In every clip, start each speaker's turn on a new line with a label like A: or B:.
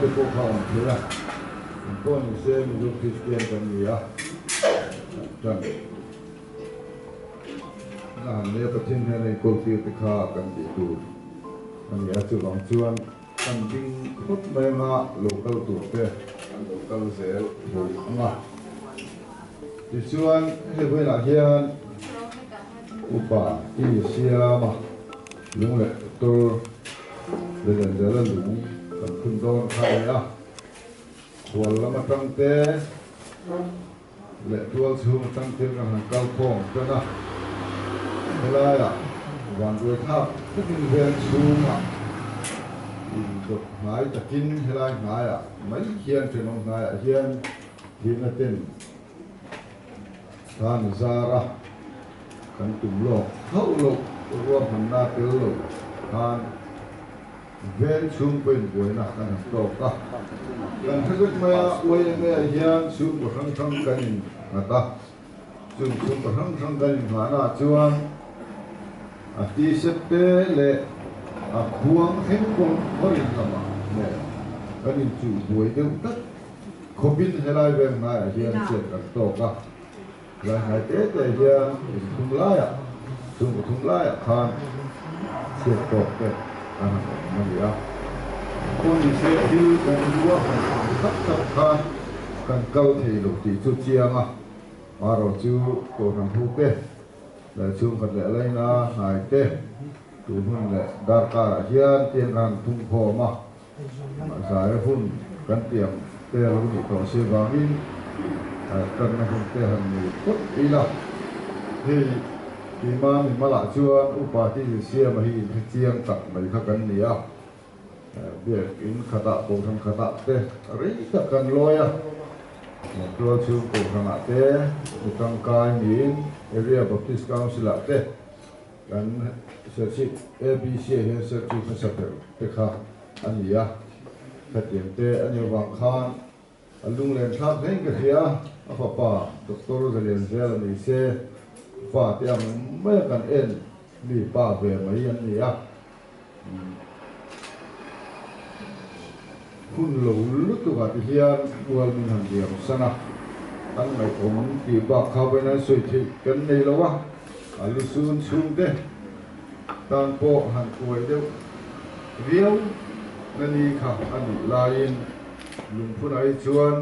A: te pawh kha a awm thei a, engpawh ni se Mizo Kristian kan ni a, kan tan na han leh Pathian hian a inkawl tir te kha kan tih tur a ni a, chuvang chuan kan ding phawt mai anga lo kal tur te an lo kal zel tho ang a. Tichuan hei vawiinah hian upa i siam a. Lung leh tur leh lian zela lung kan phun dawn kha a ni a, khual lam atang te leh tual chhung atang te kan han kal khawm tan a, helaiah vanduai thlak takin veng chhungah indawt hnai takin helai hnaiah mai hian thenawm hnaiah hian thihna ten Khan zara kan tum lawk hauh loh ruahmanna tel lo khan veng chhungkaw inbuaina kan han tawk a. Kan hre vek mai a, YMA ah hian chhungkaw hrang hrang kan innghat a, chung chhungkaw hrang hrang kan inghahna ah chuan a t-shirt te leh a khuang thleng pawh khawiin lamah nen kan inchuh buai deuh tlat. Khawpin helai veng hnaiah hian chet kan tawk a, helai hnai te te hian in thum laiah, chhungkaw thum laiah khan chhiat tawk te an han awm a ni a. Khawnise thil kan ruahman ang tak tak khan kan kal thei lo tih chu chiang a, marawh chu Kohhran hu te leh chhungkhat leh laina hnai te tun hun leh darkarah hian tiang kan han phungkhawm a. Zai hun kan tiang te a lo nih tawh si vangin tanna hun te han nei phawt ila. Hei keima mimalah chuan upa ti Siama hi inhre chiang tak mai kha kan ni a, biak in khatah kohhran khatah te rei tak kan lawi a, tual chhung kohhranah te mi tangkai niin Area Baptist Council-ah te Kan Serchhip ABC ah hian Serchhip hmasa ber te kha a ni a, khatiang te a nih avang khan a lunglen thlak hlein ka hria, a fapa Doctor Zalianzela ni se fa te ang mai a kan en mi pa ve mai an ni a, hun lo lutuk ah ti hian mual min han diam san a, an ngaihawm tih bak kha vawiin an sawi theih kan nei lo a, a lu sun chhung te tan pawh han kuai deuh viau na ni kha a nih laiin lungphun ai chuan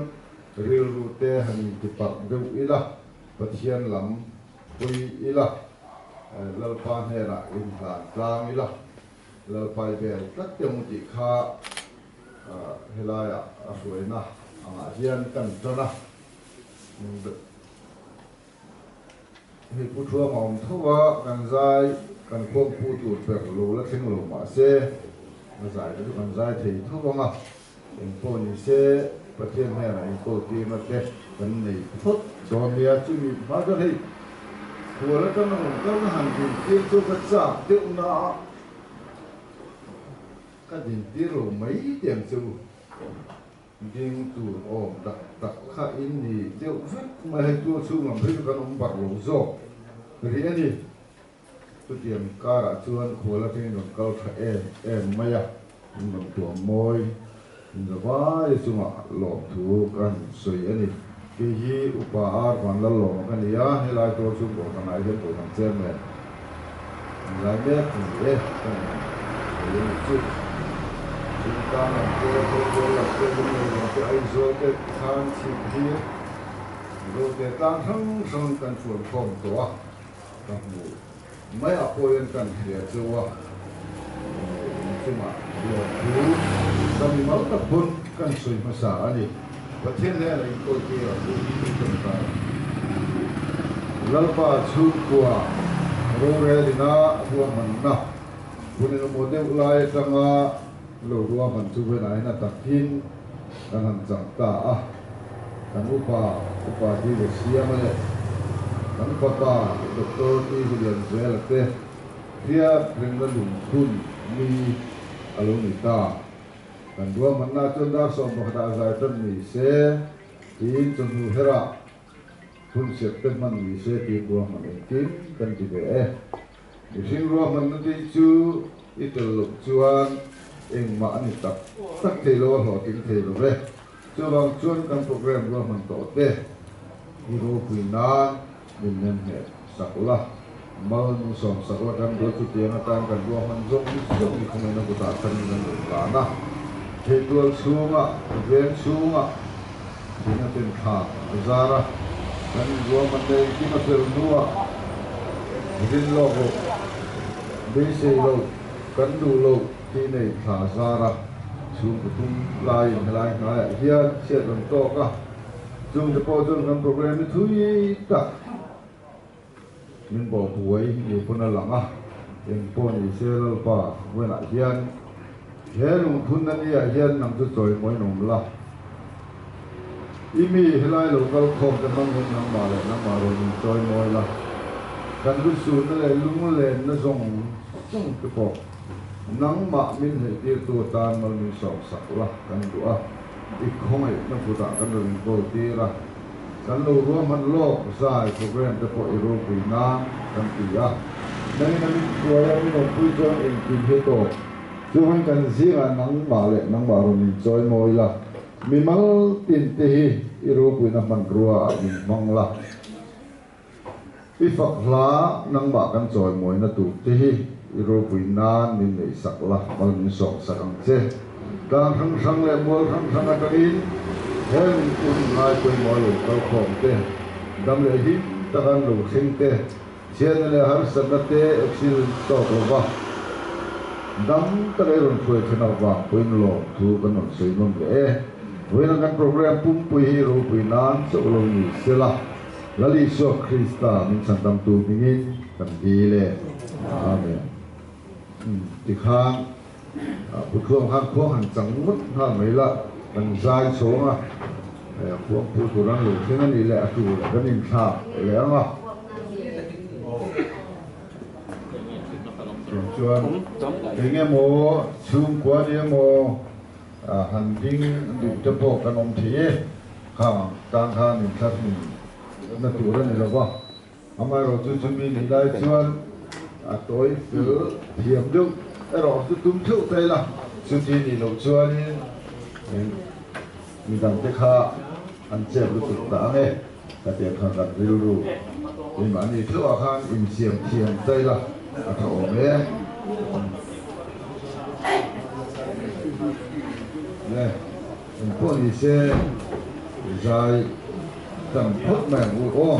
A: rilru te han intiparh deuh ila Pathian lam Pui ila, Lalpa hnenah inhlan tlang ila, Lalpai vel tlat te awm tih kha helaiah a hruaina angah hian kan tan a. Hei Pu Thuama awm tho a, kan zai kan khawmpu tur ber lo la thleng lo mah se, a zai te chu kan zai thei tho ang a. Engpawh ni se, Pathian hnenah inkawl tirna te kan nei phawt dawn nia. Chumi hma chuan hei khual atanga rawn kal ka han dintir chu ka chak deuh na a, ka dintir lo mai tih ang che u. Ding tur awm tak tak kha in ni deuh vek mai, hei tual chhung lam phei chu kan awm barh lo zawk rih a ni. Chutiang karah chuan khual atangin rawn kal tha em em mai a, in rawn tuam mawi, in za vai chungah lawmthu ka han sawi a ni. Kei hi Upa Ar Vanlallawma ka ni a, helai tual chhung Kohhranah hian Kohhran Chairman ni lai mek ka ni e, ka rawn sawi a nih chu. Chungtang lam te, Khawlbual lam te, Lunglei lam te, Aizawl te khan chhip hlir Mizote tlang hrang hrang kan chuan khawm tawh a. Ka hmu mai a pawhin kan hria chu a inchungah lawmthu ka mimal tak pawn kan sawi hmasa a ni. Pathian hnenah inkawl tir ang u tih kan kai. Lalpa chhungkua rorelina ruahmanna hun engemaw deuh lai atanga lo ruahman chu venain a takin kan han chang ta a, kan upa, Upa Dile Siama leh kan fapa Doctor T. Lianzela te hriat rengna lungphun mi a lo ni ta. Kan ruahmanna chuan dar 11 ah zai tan ni se tiin chawhnu herah hun siap te hman ni se tiin ruahman engkim kan ti ve e. Mihring ruahmanna tih chu i tel loh chuan. Engmah a ni tak tak thei lo a hlawhtling thei lo ve. Chuvang chuan kan program ruahman tawh te i ropui nan min nem hneh sak la, mal min sawm sak la kan duh chutiang atan kan ruahman zawng zawng ni khawmena kutah tharin kan rawn tlan a. Theitual chhungah, veng chhungah thihna ten thla a zar a, kan inruahman na engkim a fel hnuah rin lawk loh, beisei loh, kan duh loh tih nei thla a zar a. Chhungkaw tum laiin helai hnaiah hian chhiat rawn tawk a, chungte pawh chuan kan programme hi thui tak Min bawh buai ni pawn a lang a, eng pawh ni se Lalpa vawiinah hian he lungphunna ni ah hian nang chu chawimawiin awm la. I mi helai lo kal khawm te hmangin nangmah leh nangmah rawn in chawimawi la. Kan lusunna leh lunglenna zawng zawng te pawh nangmah min hleihtirtu atan mal min sawm sak la kan duh a, i khawngaihna kutah kan rawn inkawl tir a. Kan lo ruahman lawk zai program te pawh i ropui nan kan ti a. Nangin a min hruai a, min awmpui chuan engkim hi tawp. Chuan kan zingah nangmah leh nangmah rawn inchawi mawi la, mimal tin te hi i ropuina hmanrua ah min hmang la. I fak hla nangmah kan chawimawina tur te hi i ropui nan min neih sak la, mal min sawm sak ang che. Tlang hrang hrang leh mual hrang hrang atangin heng hun ngai pawimawh lo kal khawm te, dam leh him taka an lo thleng te, chhiatna leh harsatna te accident tawk lova dam taka i rawn hruai then avang pawhin lawmthu kan rawn sawi nawn leh e. Vawiin kan program pumpui hi ropui nan chauh lo ni sela. Lal Isua Krista min chhandamtu hmingin kan dil e. Amen. Tikhan Puthuang khan khuang han chang ngawt nghal mai la, kan zai chhawng a, khuang phu tur an lo thleng a nih leh a tur kan inthlak leh ang a. Chung chuan eng emaw chhungkua ni emaw han ding duh te pawh kan awm thei e. Khang tan khan inthlahrun na tur a ni lo va, amaherawhchu chumi nih lai chuan a tawi fel thiam deuh erawh chu tum theuh ta ila, chuti nih loh chuanin midangte kha an chep lutuk ta ang e, ka tiang khan kan rilru keimahni theuhah khan insiam thiam ta ila a tha awm e. Eng pawh ni se zai tam phawt mai ang u aw.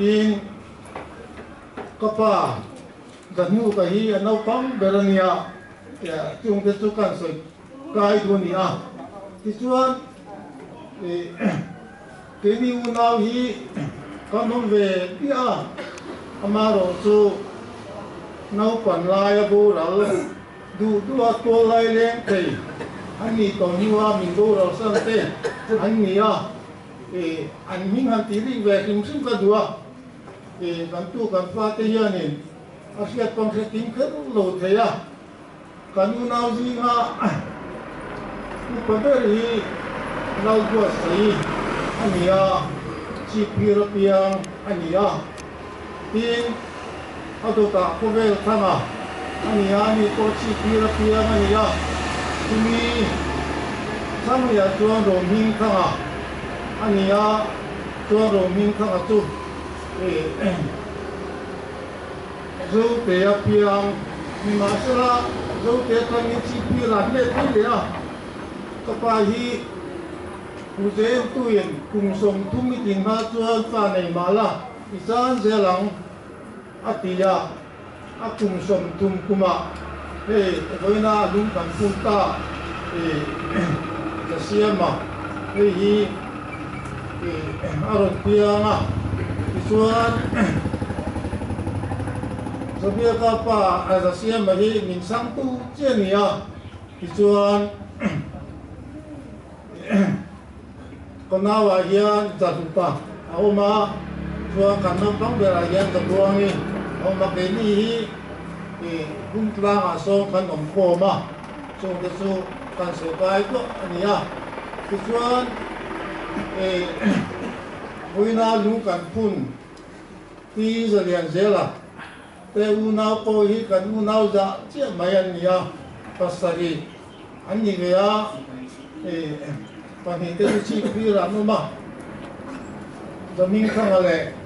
B: Tin, ka pa Zahnuka hi a naupang ber a nia, chungte chu kan sawi kai duh a ni a. Tichuan, keini unau hi kan awm ve piah a, amaherawh chu naupan laia boral duh duha tual lai leng thei an nih tawh hnua min boral san te an ni a. An hming han tih rik ve hrim hrim ka duh a, kan tu kan fate hianin a hriat pawm hre kim kher lo thei a, kan unau zinga upa ber hi Lalbuatsaih a ni a, Chhipphir apiang a ni a, tin a dawtah khawvel thanga a ni a, ani pawh Chhipphir apiang a ni a, chumi Thangriah chuan Rohming thanga a ni a, chuan Rohming thanga chu Zotea piang nimahsela Zotea tangin Chhipphir a hlet mai leh a, ka pa hi Huzentuin kum 30 i tih hma chuan fa nei mah la i chan zel ang a ti a, a kum 30 kumah hei vawiina a lung kan phun ta i ka siam a, hei hi a rawn piang a, tichuan Zabiaka pa Zasiama hi min chhangtu chi a ni a, tichuan Ka nauah hian Zahlupa a awm a, chuan kan naupang berah hian Zabuangi a awm a, keini hi ih Bungtlangah sawn kan awm khawm a, chungte chu kan sawi kai duah a ni a. Tichuan ih Vawiina lung kan phun Pi Zalianzela te unau pawh hi kan unau zah chiah mai an ni a, pasarih An ni ve a, pahnih te chu chhip hlir an awm a, Zamingthanga leh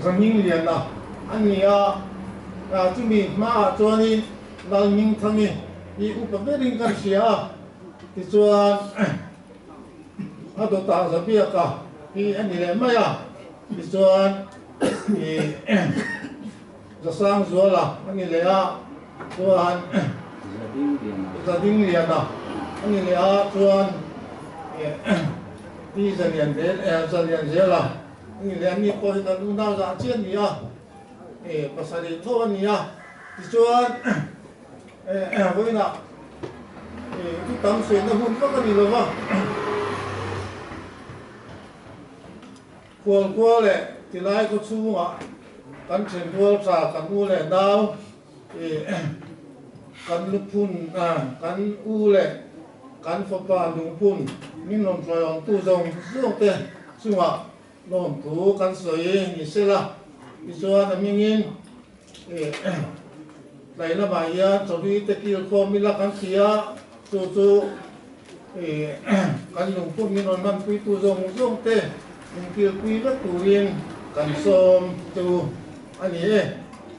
B: Zamingliana an ni a, chumi hmaah chuanin Lalmingthangi hi upa berin kan hria a, tichuan a dawtah Zabiaka hi a ni leh mai a, tichuan Zasangzuala a ni leh a, chuan Zadingliana a ni leh a, chuan Pi Zalianzela a ni leh a, ni pawh hi kan unau zah chiah a ni a, pasarih tho a ni a, tichuan vawiinah thu tam suihna hun vak a ni lo va. Khualkhua leh tilai khaw chhungah kan thenrual tha kan u leh nau ih kan luphun kan u leh kan fapa lungphun min rawn hruaiawmtu zawng zawng te chungah lawmthu kan sawi ni sela tichuan a hmingin ih. Tlai lamah hian chawlhi te kil khawm ila kan ti a, chu chu kan lungphun min rawn hmanpuitu zawng zawng te inkilpui vek turin kan sawm chu a ni e.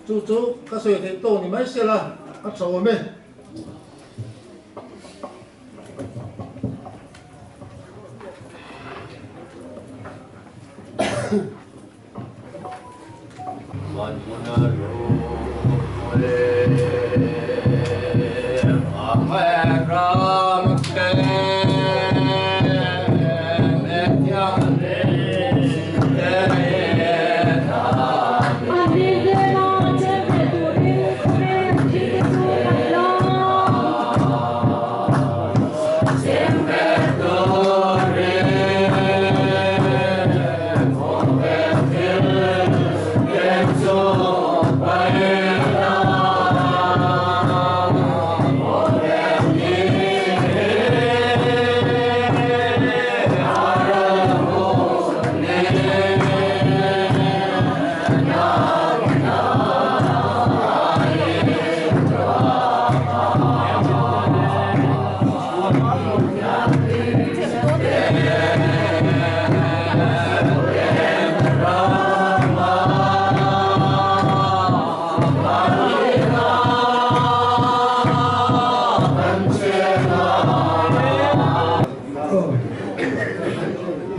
B: Chu chu ka sawi theih tawk ni mai sela a tha awm e.
C: Mahni hnena cheng ve turin khawvel thil te chu kan lawm.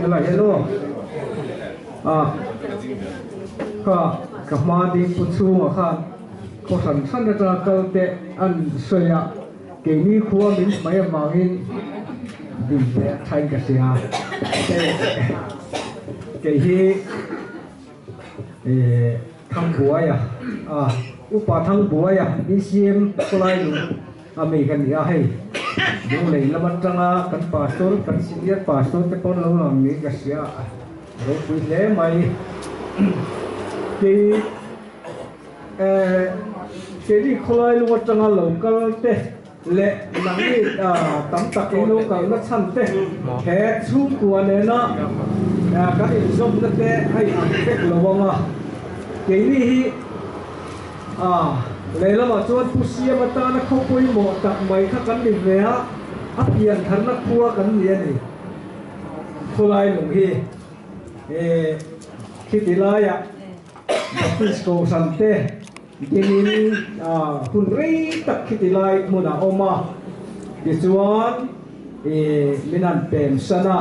D: Hello hello a kha ka hma ding pu chhungah khan khaw hran hran atanga kal te an sawi a keini khua min hmai avangin din leh a thain ka hria kei hi Thangbuaia a upa Thangbuaia BCM khawlai lung a mi ka ni a hei Lunglei lam atanga kan pastor kan senior pastor te pawn lo lang niin ka hria a ropui hle mai kei eh keini khawlai lung atanga lo kal te leh nangni tam tak in lo kalna chhan te he chhungkua nena kan inzawmna te a in ang vek lo ang a, keini hi lehlamah chuan Pu Siam atana khaw pawimawh tak mai kha kan ni ve a, a pian tharna khua kan ni a ni. Khawlai lung hi khiti laiah Baptist Kohhran te Dingin hun rei tak khiti lai hmun a awm a, tichuan min han pem san a,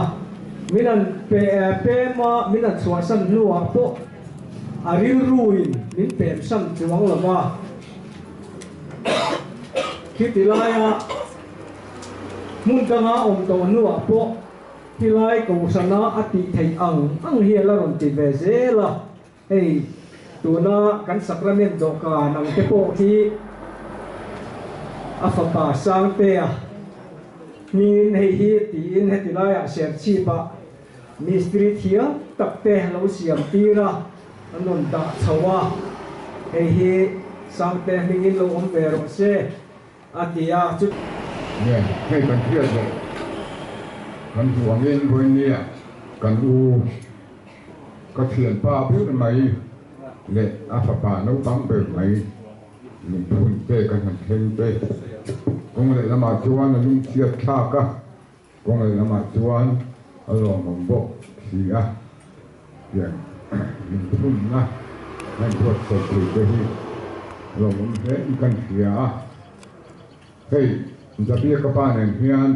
D: min han pem a, min han chhuahsan hnuah pawh a rilruin min pem san chuang lo va. Khiti laia hmun danga awm tawh hnuah pawh khilai kohhrana a tih theih ang ang hi a la rawn ti ve zel a. Hei, tuna kan sacrament dawhkan ang te pawh hi a fapa Sangtea hmingin hei hi tiin heti laiah Serchhip-ah mistiri thiam tak te lo siam tir a, an rawn dah chho a, hei hi Sangtea hmingin lo awm ve rawh se a ti a. Chu.
A: Nge, hei kan hriat leh kan hmuh angin vawinia kan u. Ka thianpa ber mai leh a fapa naupang ber mai lungphun te kan han thleng te. Kawng leh lamah chuan a lungchhiat thlak a, kawng leh lamah chuan a lawmawm bawk si a. Tiang lungphunna kan buatsaih thei te hi lawmawm hle in kan hria a. Hei Zabia ka pa nen hian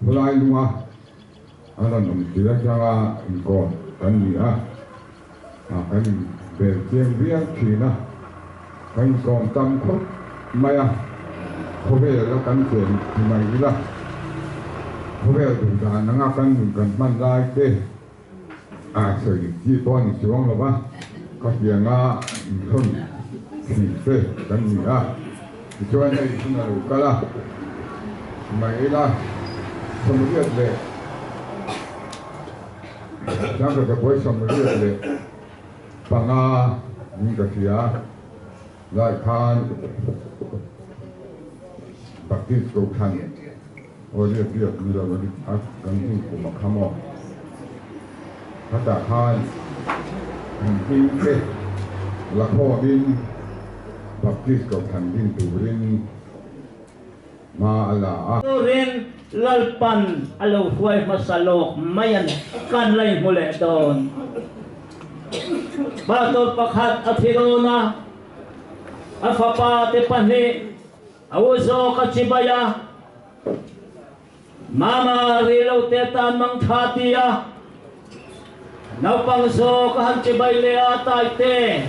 A: Khawlai lunga a rawn awm tir atanga inkawm kan ni a, kan inbel chiang viau thin a, kan inkawm tam khawp mai a, khawvel a kan chen ti mai ila, khawvel duh dan anga kan nun kan hman lai te a sawi chi pawh a ni chuang lo va, ka hlianga inthawn thin te kan ni a. Tichuan hei hun a lo kal a, mai ila sawmriat leh Sangkhat Kapuai 75 ning ka hria lai khan Baptist Kohhran aw riat riat ni lo a kan hnu kum a kham aw khatah khan kan hming te la khawmin. Baptist Kohhran din turin hma a la a.
E: Turin Lalpan a lo hruai hmasa lawk mai a ni. Kan la inhmu leh dawn. Pastor pakhat a thi dawn a, a fapa te pahnih a u zawk a chibai a, Mama ri lo te tan mang tha ti a, naupang zawk a han chibai leh a Taite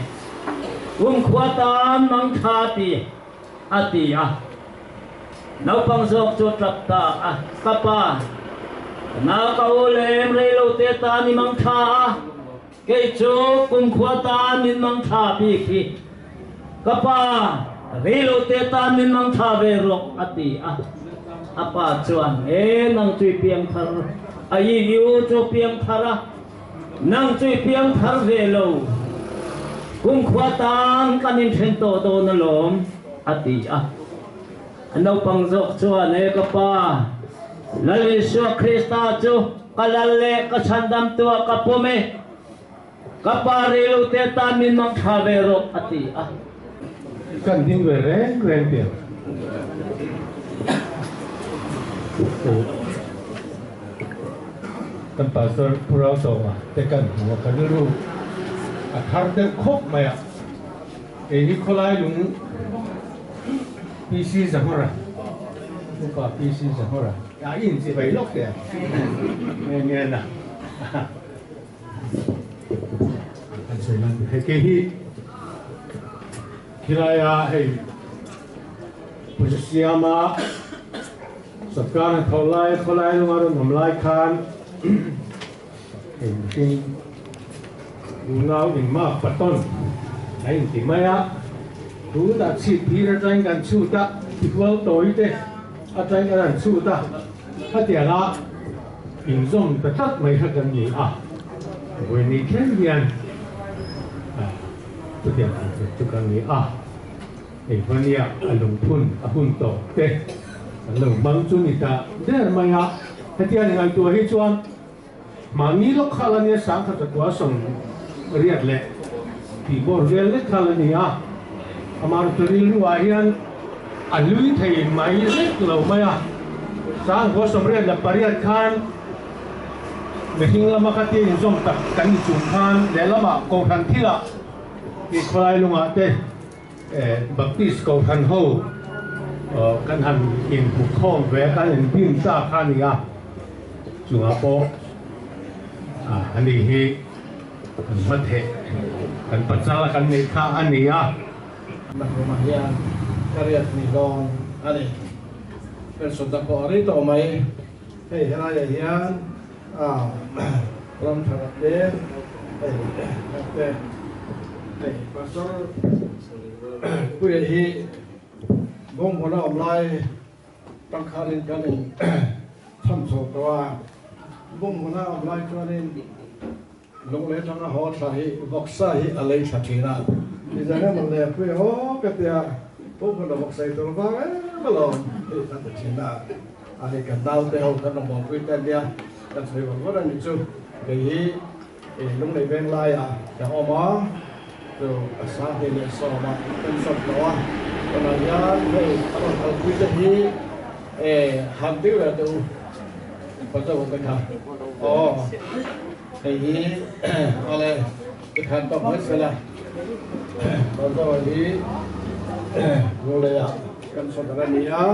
E: kumkhua tan mang tha ti a ti a. Naupang zawk chu a tap ta a, Ka pa, nau ka u lem rei lo te tan i mang tha a, kei chu kumkhua tan min mang tha bik hi. Ka pa, rei lo te tan min mang tha ve rawh, a ti a. A pa chuan, E, nang chu i piang thar a, i u chu piang thar a, nang chu i piang thar ve lo. Kumkhua tan kan inthen tawh dawn alawm, a ti a. A naupang zawk chuan, E ka pa, Lal Isua Krista chu ka lal leh ka chhandamtuah ka pawm e. Ka pa reilote tan min mang tha ve rawh, a ti a.
F: Kan hming ve reng reng pian. Kan Pastor Pu Rauchawma te kan hmu a, ka rilru a thar deuh khawp mai a. Kei hi khawlai lung PC Zahura, upa PC Zahura, a inchi vei lawk teh a, nge nge na. An sawi lan hei kei hi khilaia hei pawisa siama sarkar hnathawh lai khawlai lunga rawn awm lai khan hei mihring unau inmak paton a inti mai a tunah chhip phir atangin kan chhut a tihual tawi te atangin kan han chhut a hetianga Inzawm ta tlat mai kha kan ni a, vawiin thleng hian chutiang ang chu chu kan ni a, Eivania a lungphun a hun tawp te kan lo hmang chu ni ta der mai a, hetiang ngaihtuah hi chuan mahni lawk kha la nia sangkhat zakua 80 leh tih bawr vel lek kha la ni a, amaherawhchu rilruah hian a hlui thei mai lek lo mai a, 1988 khan mihring lama kha tia inzawm tak kan ni chung khan lehlamah Kohhran thilah tih khawlai lungah te Baptist Kohhran ho kan han inhmu khawm ve a, kan inbim ta kha a ni a, chungah pawh a ni hi kan hmatheh kan pachal a kan neih kha a ni a.
B: Nakumah hian ka riat ni dawn a ni. Hmelchhutna pawh a rei tawh mai. Hei helaiah hian ram thar te, hei te, hei Pastor Puia hi bawngbawn a awm lai tangkhanin kan in chhan chho tawh a. Bawngbawn a awm lai chuanin Lunglei atanga haw thla hi vawksa hi a lei thla thin a, nizan emaw le pui haw ka tia pawhhmun a vawksa ei tur vang em alawm hei kan ti thin a, a hei kan naute ho kan rawn bawlpui te ania kan sawi vawr vawr a ni chu kei hi Lunglei veng laiah ka awm a chu a 2010 ah kan sawm tawh a tunah hian hei a rawn kalpui te hi han tir ve teh u Pazo te kha aw. Hei hi awle tikhan tawk mai sela Bazaar hi Lunglei ah kan sawt a ni a,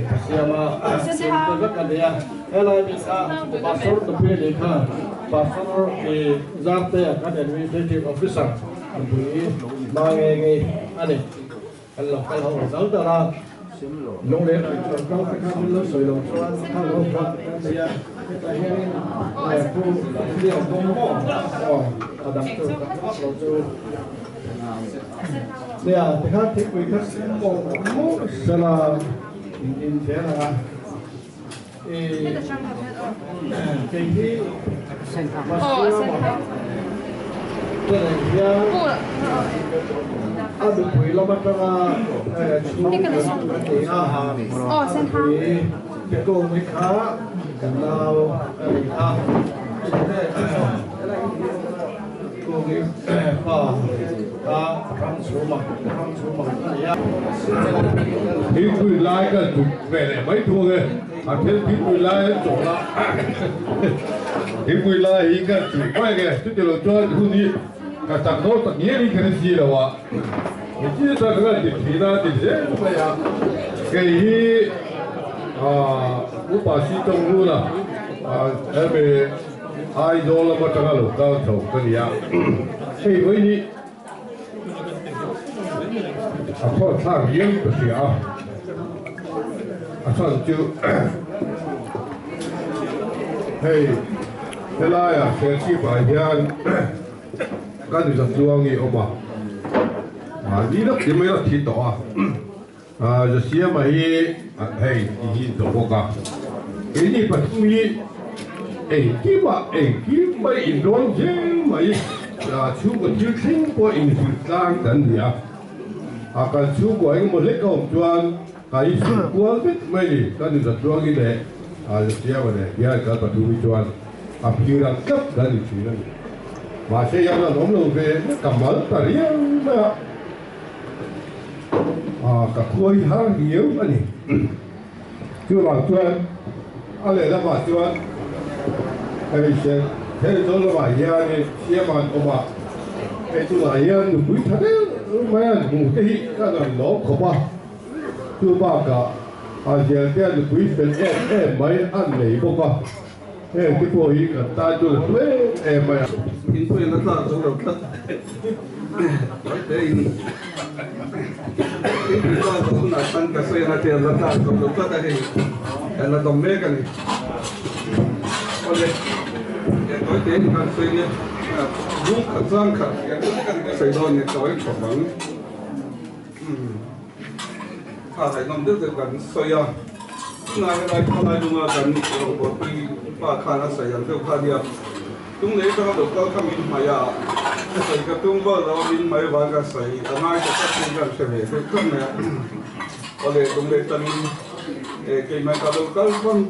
B: ka siam a te vek a ni a, helai mi kha Pastor nupui a nih kha Pastor Zarte ah kan Administrative Officer nupui hma nge nge a ni. Kan lo kal ho zal ber a, Lunglei rawn kal te kha min lo sawi lo chuan kha lo kha kan nei a, hetah hianin Pu Liau Bawm maw aw a dang chu ka hmu vak lo chu. Nia tikhan thingpui kha sem mawlh mawlh sela in in zel ang a, i kei hi Tunah hian a nupui lam atanga chhung kan ni a, nupui Tekawmi kha kan nau a ni a, Kungi pa.
G: Ka Hrangchhuma Hrangchhuma a ni a.
A: Thingpui lai ka tuk ve leh mai thung e, a thil thingpui lai an chawl a, thingpui lai hi ka tuk mai nge, chuti lo chuan hun hi ka chak dawn tak ngial in ka hre si lo a, engtin tak ka ti thin a ti zel mai a, kei hi upa si tawng run a, hemi Aizawl lam atanga lo kal chho ka ni a, hei vawi hi a khawt thlak riau ka hria a, a chhan chu hei helaiah Serchhip ah hian ka nuza chuang i awm a, mahni lawk ti mai a thi tawh a, Zasiama hi hei ti hi tawh bawk a, keini pathum hi engkimah engkim mai inrawn zel mai. Chhungkaw thil thleng pawh inhrilh tlang kan ni a, a kan chhungkaw engemaw hlek a awm chuan ka inhrilh kual vek mai ni. Ka nu Zatluangi leh Zasiama leh hian kan pathum hi chuan a phir ang tlat kan ni thin a ni. Mahse hian an awm lo ve ka mal ta riau mai a, ka khuai har riau a ni. Chuvang chuan a lehlamah chuan hei Thenzawl lamah hianin siam an awm a, hei tunah hian nupui tha deuh mai an hmuh te hi ka rawn lawm khawp a, chu bakah a zialtea nupui fel em em mai an nei bawk a, heng te pawh hi kan tan chu la hlu em em mai a.
H: Thingpui an la tlak zo lo tlat Vaite in thingpui tlak zo hunah khan ka sawi anga te an la tlak zo lo tlat a hei an la dawm mek a ni. Awle Vaite in khan sawi nia bung khat chang khat ka sawi dawn nia ka awih khawp ang. Kha ngaihnawm deuh deuh kan sawi a, tunah helai khawlai lunga kan rawngbawlpui pa khan a sawi ang deuh kha nia, tung lei atanga lo kal kha min hmai a, ka sawi ka tum vak lo a, min hmai vang ka sawi a ngai ta tlat in kan hre ve deuh tlat mai a, awle tung lei tangin keimah ka lo kal vang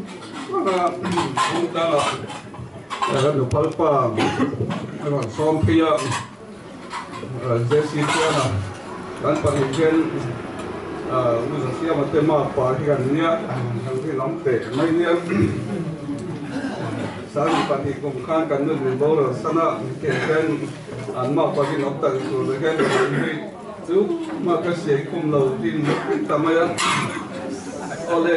H: vang a, hung tlangah kan nuphal pa a rawn sawm phei a. Jesse chuan a kan pahnih hian U Zasiama te mapa hi kan nia, kan ri lam teh mai nia. Sani pahnih kum khan kan nu min boral san a, kei hian an mapa hi nawk tak tur te hian ka in ri chu mah ka siai khum lo tin ta mai a. Awle.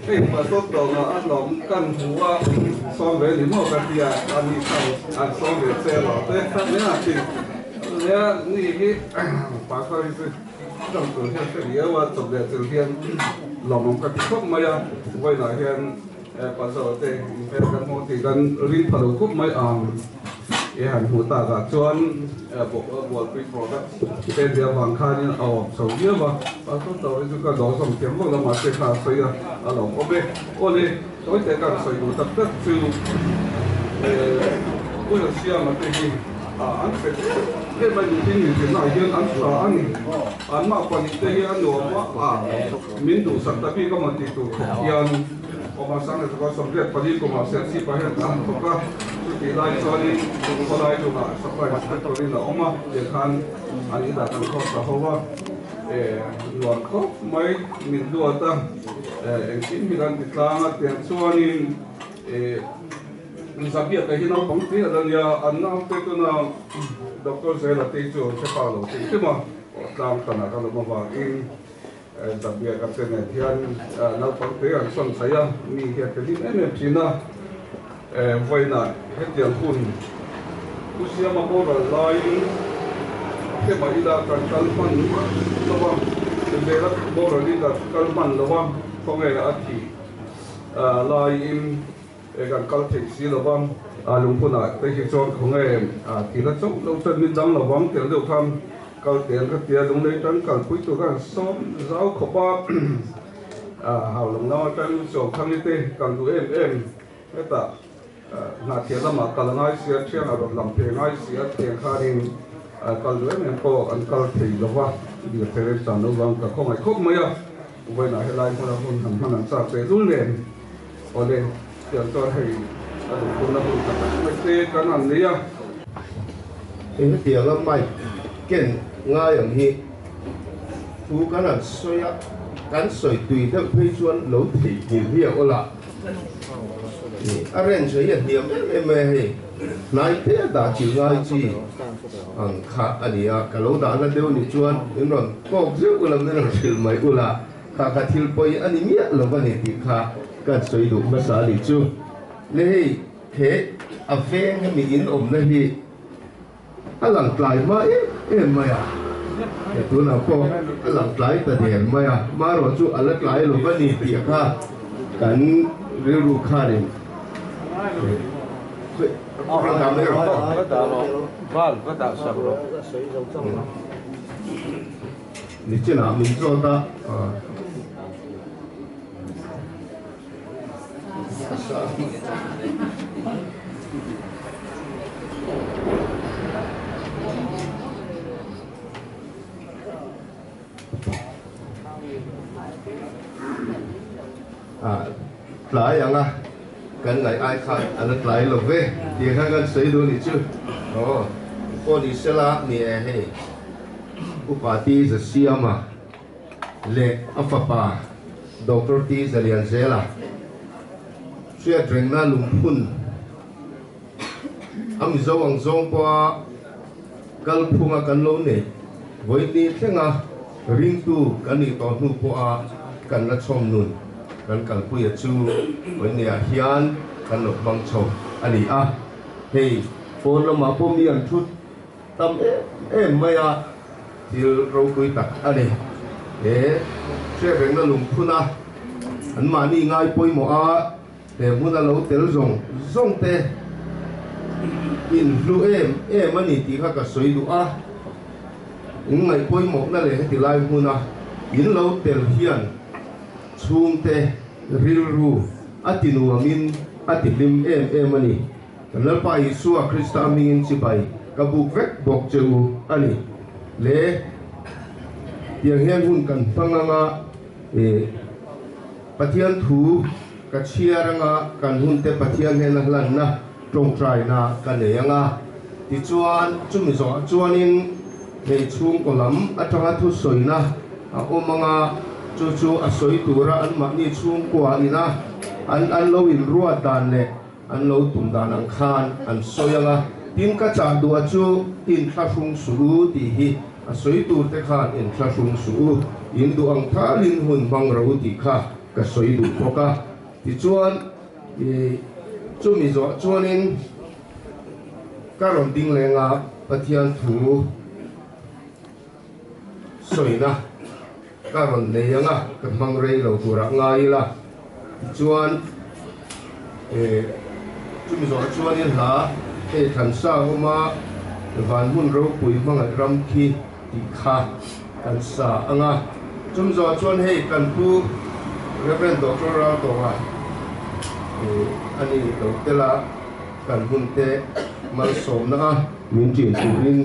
H: Hei pastor tawngah a hlawm kan hmu a, sawm ve ni maw ka tia, a ni khan an sawm ve che lo te nia ti nia ni hi pastor hi chu dam tur hian hre riau a, chawp leh chil hian lawmawm ka ti khawp mai a, vawiinah hian pastor te inhmel kan hmu tih kan ring pha lo khawp mai ang. I han hmuh takah chuan bualpui product te nia vang khanin a awm chho viau a, pastor tawh hi chu ka dawhsawm thiam vak lo mahse kha a sawi a, a lawm awm e. Aw le, tawi te ka sawi duh tak tak chu Pu Zasiama te hi an hre em em a ni tin inzirnaah hian an tha a ni. Anmah pahnih te hi a nuam a, min duhsak ta bik emaw tih tur khawp hian Awma sang leh chuan 84 kumah Serchhip ah hian an thawk a, chutih lai chuanin khawlai lungah supply inspector in a awm a, tiang khan an inah kan khawp ta ho a, nuam khawp mai min duat a, engkim hi kan ti tlang a, tiang chuanin Zabiaka hi naupang te a la nia, an naute tuna Doctor Zela te hi chu an hre pa lo hrim hrim a, tlang tanah kan awm avangin. Zabia ka che nen hian naupang te an sawn thei a, mi hi a hlim em em thin a, vawiinah hetiang hun Pu Siama boral laiin a hre mah ila kan kal hman lo a, Zela boral in kan kal hman lo a, khawnge a thih laiin kan kal thei si lo va, lungphunah te hi chuan khawnge thih la chauh lo chuan min dang lo vang tel deuh khan. Kal teng ka tia lunglei tan kalpui tur khan sawm zau khawp a, hau lang lam atang Chawngthangi te kal duh em em hetah Hnahthial lamah kal a ngai sia, thiang a rawn lang thei a ngai sia, thiang khanin kal duh em em pawh an kal thei lo va, dil thei reng chan lo vang ka khawngaih khawp mai a, vawiinah helai hmuna hun han hman an chak ve lul nen awle tiang chuan hei a duhkhurna hun tak tak mai te kan han nei a.
I: Hetianga mic. ken ngai ang hi thu kan han sawi a, kan sawi tui deuh phei chuan lo theihnghilh hi a awl a. A range hi a hniam em em mai a hei, hnai te a dah chilh ngai chi ang kha a ni a, ka lo dahna deuh nih chuan min rawn kawk zeuh ula min rawn hrilh mai ula, kha kha thil pawi a ni miah lo a ni tih kha kan sawi duh hmasa a nih chu. Le hei he a veng hemi in awmna hi A lang tlai hma em em mai a, he tunah pawh a lang tlai ta der mai a, marawh chu a la tlai lo va ni tih kha kan rilru khanin rawn dah mai rawh. Nichinah min zawt a. Tlai anga kan ngaih ai khan a la tlai lo ve tih kha kan sawi duh nih chu. Aw pawh ni sela ni e hei upa ti za siam a. Leh a fapa Doctor T. Zalianzela hriat rengna lungphun a Mizo ang zawng pawha kalphunga kan lo neih vawiin thlenga ringtu kan nih tawh hnu pawha kan la chhawm nun kan kalpuia chu vawiinniah hian kan lo hmang chho a ni a. Hei pawn lamah pawh mi an thut tam em em mai a, thil ropui tak a ni. He hriat rengna lungphun a, anmahni ngai pawimawh a, he hmuna lo tel zawng zawng te inhlu em em a ni tih kha ka sawi duh a. In ngaih pawimawhna leh heti lai hmuna in lo tel hian chhungte rilru a ti nuamin a ti hlim em em a ni. Kan Lalpa Isua Krista hmingin chibai ka buk vek bawk che u a ni. Le, tiang hian hun kan hmang anga i Pathian thu ka chhiar anga kan hun te Pathian hnena hlanna tawngtaina ka nei anga, tichuan chumi zawhah chuanin hei chhungkaw lam atanga thusawina a awm anga chu chu a sawi tura anmahni chhungkua ina an an lo inruat dan leh An lo tum dan ang khan an sawi ang a, tin ka chah duh a chu inthlahrung suh u tih hi a sawi tur te khan inthlahrung suh u, in duh ang thalin hun hmang ro u tih kha ka sawi duh bawk a. Tichuan i chumi zawh chuanin ka rawn ding leng a, Pathian thu sawina ka rawn nei ang a, ka hmang rei lo turah ngai ila. Tichuan, eh, chumi zawhah chuanin hla hei thlan sa a awm a, Van hmun ropui hmangaih ram khi tih kha kan sa ang a. Chumi zawhah chuan hei kan pu Rev. Doctor Raltonga, eh, a ni lo tel a, kan hun te malsawmna a min ṭin turin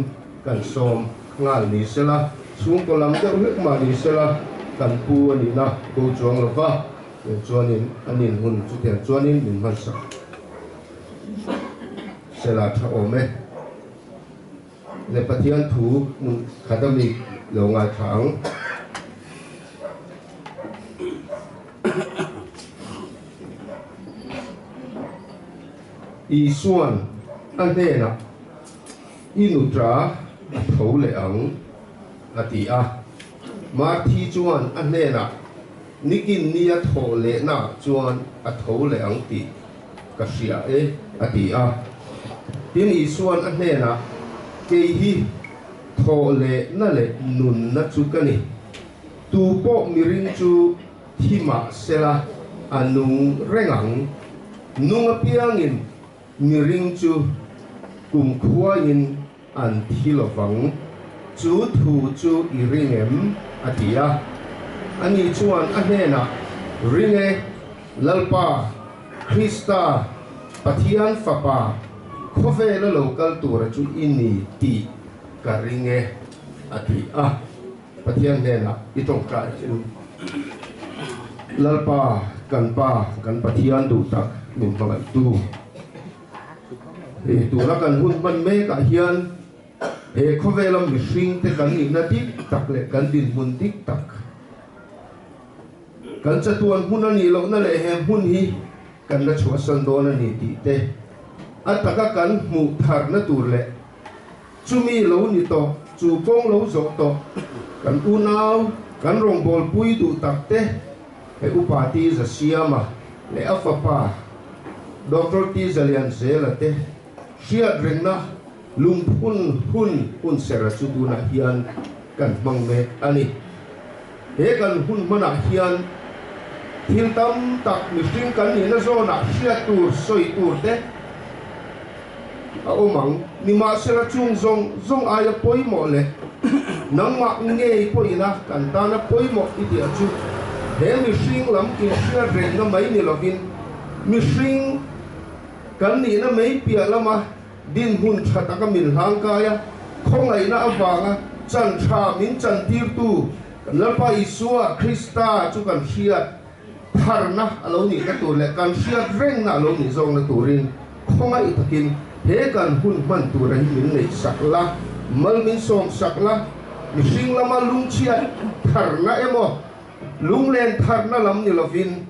I: kan sawm nghal ni sela, chhungkaw lam deuh hlek mah ni sela kan pu a nihna bo chuang lo va, tiang chuanin a nin hun chutiang chuanin min hmansak sela tha awm e. Le Pathian thu hmun khat a mi lo ngaithla ang. Isuan a hnenah. I nutra a tho leh ang, a ti a. Marthi chuan a hnenah, Nikin nia thawh lehnaah chuan a tho leh ang tih ka hria e, a ti a. Tin, Isuan a hnenah, Kei hi thawh lehna leh nunna chu ka ni. Tu pawh miring chu thi mah sela a nung reng ang. Nung apiangin Miring chu kumkhuain an thi lovang, chu thu chu i ring em? a ti a. Ani chuan a hnenah, Ring e, Lalpa, Krista, Pathian Fapa, khawvela lo kal tura chu i ni tih ka ring e, a ti a. Pathian hnenah i tawngtai chu, Lalpa, kan Pa, kan Pathian duh tak min hmangaihtu. Hei tuna kan hun hman mekah hian He khawvela mihringte kan nihna dik tak leh kan dinhmun dik tak, kan chatuan hmun a nih lohna leh he hmun hi kan la chhuahsan dawn a ni tih te a taka kan hmuh tharna tur leh chumi lo ni tawh, chu kawng lo zawh tawh kan unau, kan rawngbawlpui duh tak te he Upa Ti Zasiama leh a fapa Doctor Ti Zalianzela te hriat rengna lungphun hun hun sera chu tunah hian kan hmang mek a ni. He kan hun hmanah hian thil tam tak mihring kan nihna zawnah hriat tur, sawi tur te a awm ang. Nimahsela chung zawng zawng aia pawimawh leh nangmah ngei pawhina kan tana pawimawh i tih chu he mihring lam inhriat rengna mai ni lovin mihring kan nihna mai piah lama Dinhmun tha taka min hlangkai a, khawngaihna avanga chan tha min chantirtu kan Lalpa Isua Krista chu kan hriat tharna a lo nihna tur leh kan hriat rengna a lo nih zawkna turin khawngaih takin he kan hun hman tura hi min neih sak la, mal min sawm sak la, mihring lama lungchhiat tharna emaw lunglen tharna lam ni lovin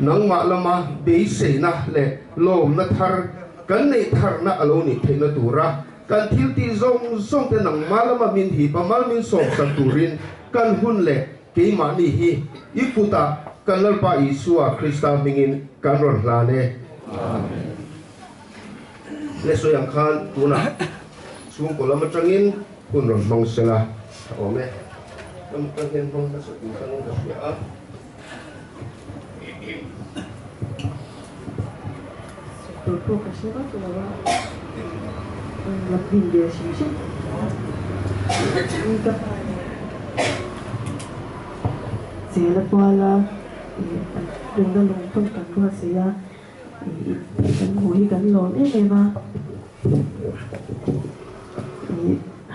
I: Nangmah lama beiseina leh lawmna thar kan neih tharna a lo nih theihna tura kan thil tih zawng zawng te nangmah lama min hip a, mal min sawmsak turin kan hun leh keimahni hi i kutah kan Lalpa Isua Krista hmingin kan rawn hlan e. Amen. Le sawi ang khan tunah chhungkaw lam atangin hun rawn hmang sela a awm e. Kan hian hmang hmasa tur khan ka hria a.
J: Tur pawh ka hre vak lo a, la pin ve hrim hrim ka pa leh Zela kuala an rengna lung pawn kan ruatsaih a, kan hmuh hi kan lawm em em a,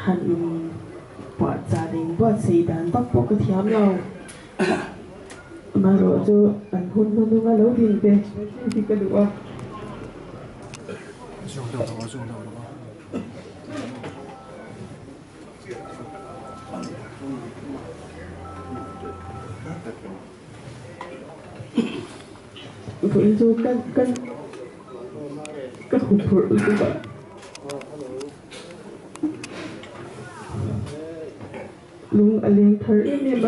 J: han in puahchah leh inbuatsaih dan vak pawh ka thiam lo. Amaherawh chu an hun hmanung a lo din ve hi ka duh a. Vawiin chu ka ka ka huphurh lutuk a. Lung a leng thar em em a,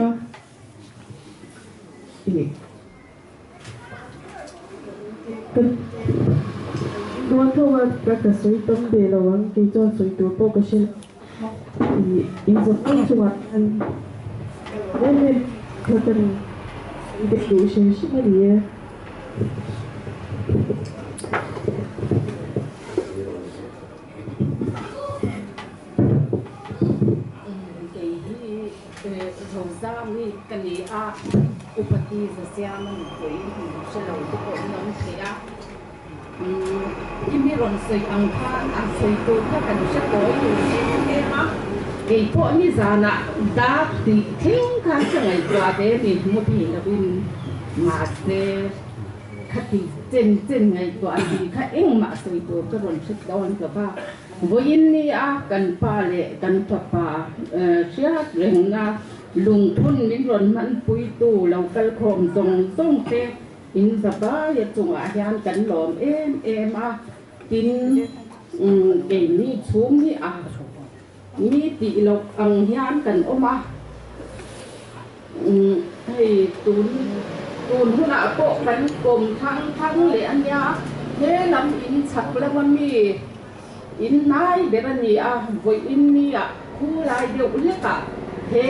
J: ih ka dawn tho a ka ka sawi tam ve lo ang kei chuan sawi tur pawh ka hre lo ih inzawm em chungah hian em em kha ka sawi ve duh hrim hrim a ni e.
K: Kei hi Rozami ka ni a, Upati Zasiama nupui hmu hre lo te pawh in awm thei a. I mi rawn sawi ang khan a sawi tur kha kan hre tawi lo em em a, kei pawh nizanah dak tih thleng khan ka ngaihtuah ve ni hmu thei lovin mahse Khati chen chen ngaihtuah a tih kha engmah sawi tur ka rawn hre dawn lo va. Vawiin ni a kan pa leh kan fapa hriat rengna lungphun min rawn hmanpuitu lo kal khawm zawng zawng te in zabaia chungah hian kan lawm em em a, tin keini chhung hi a mi tih loh ang hian kan awm a. Hei tun tun hunah pawh kan kawm thang thang leh a nia, he lam in chhak lama mi in hnai ber a ni a, vawiin nia khu lai deuh hlekah he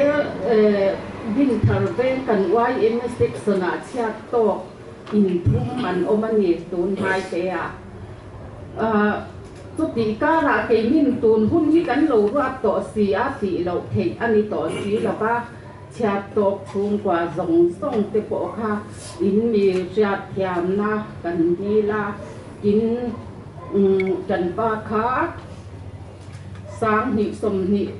K: Dinthar veng kan YMA section ah chhiat tawk inthum an awm a ni tun hnai te ah. Chutih karah keinin tun hun hi kan lo ruat tawh si a tih loh theih a ni tawh si lo va, chhiat tawk chhungkua zawng zawng te pawh kha in mi hriat thiamna kan dil a, tin kan pa kha 2022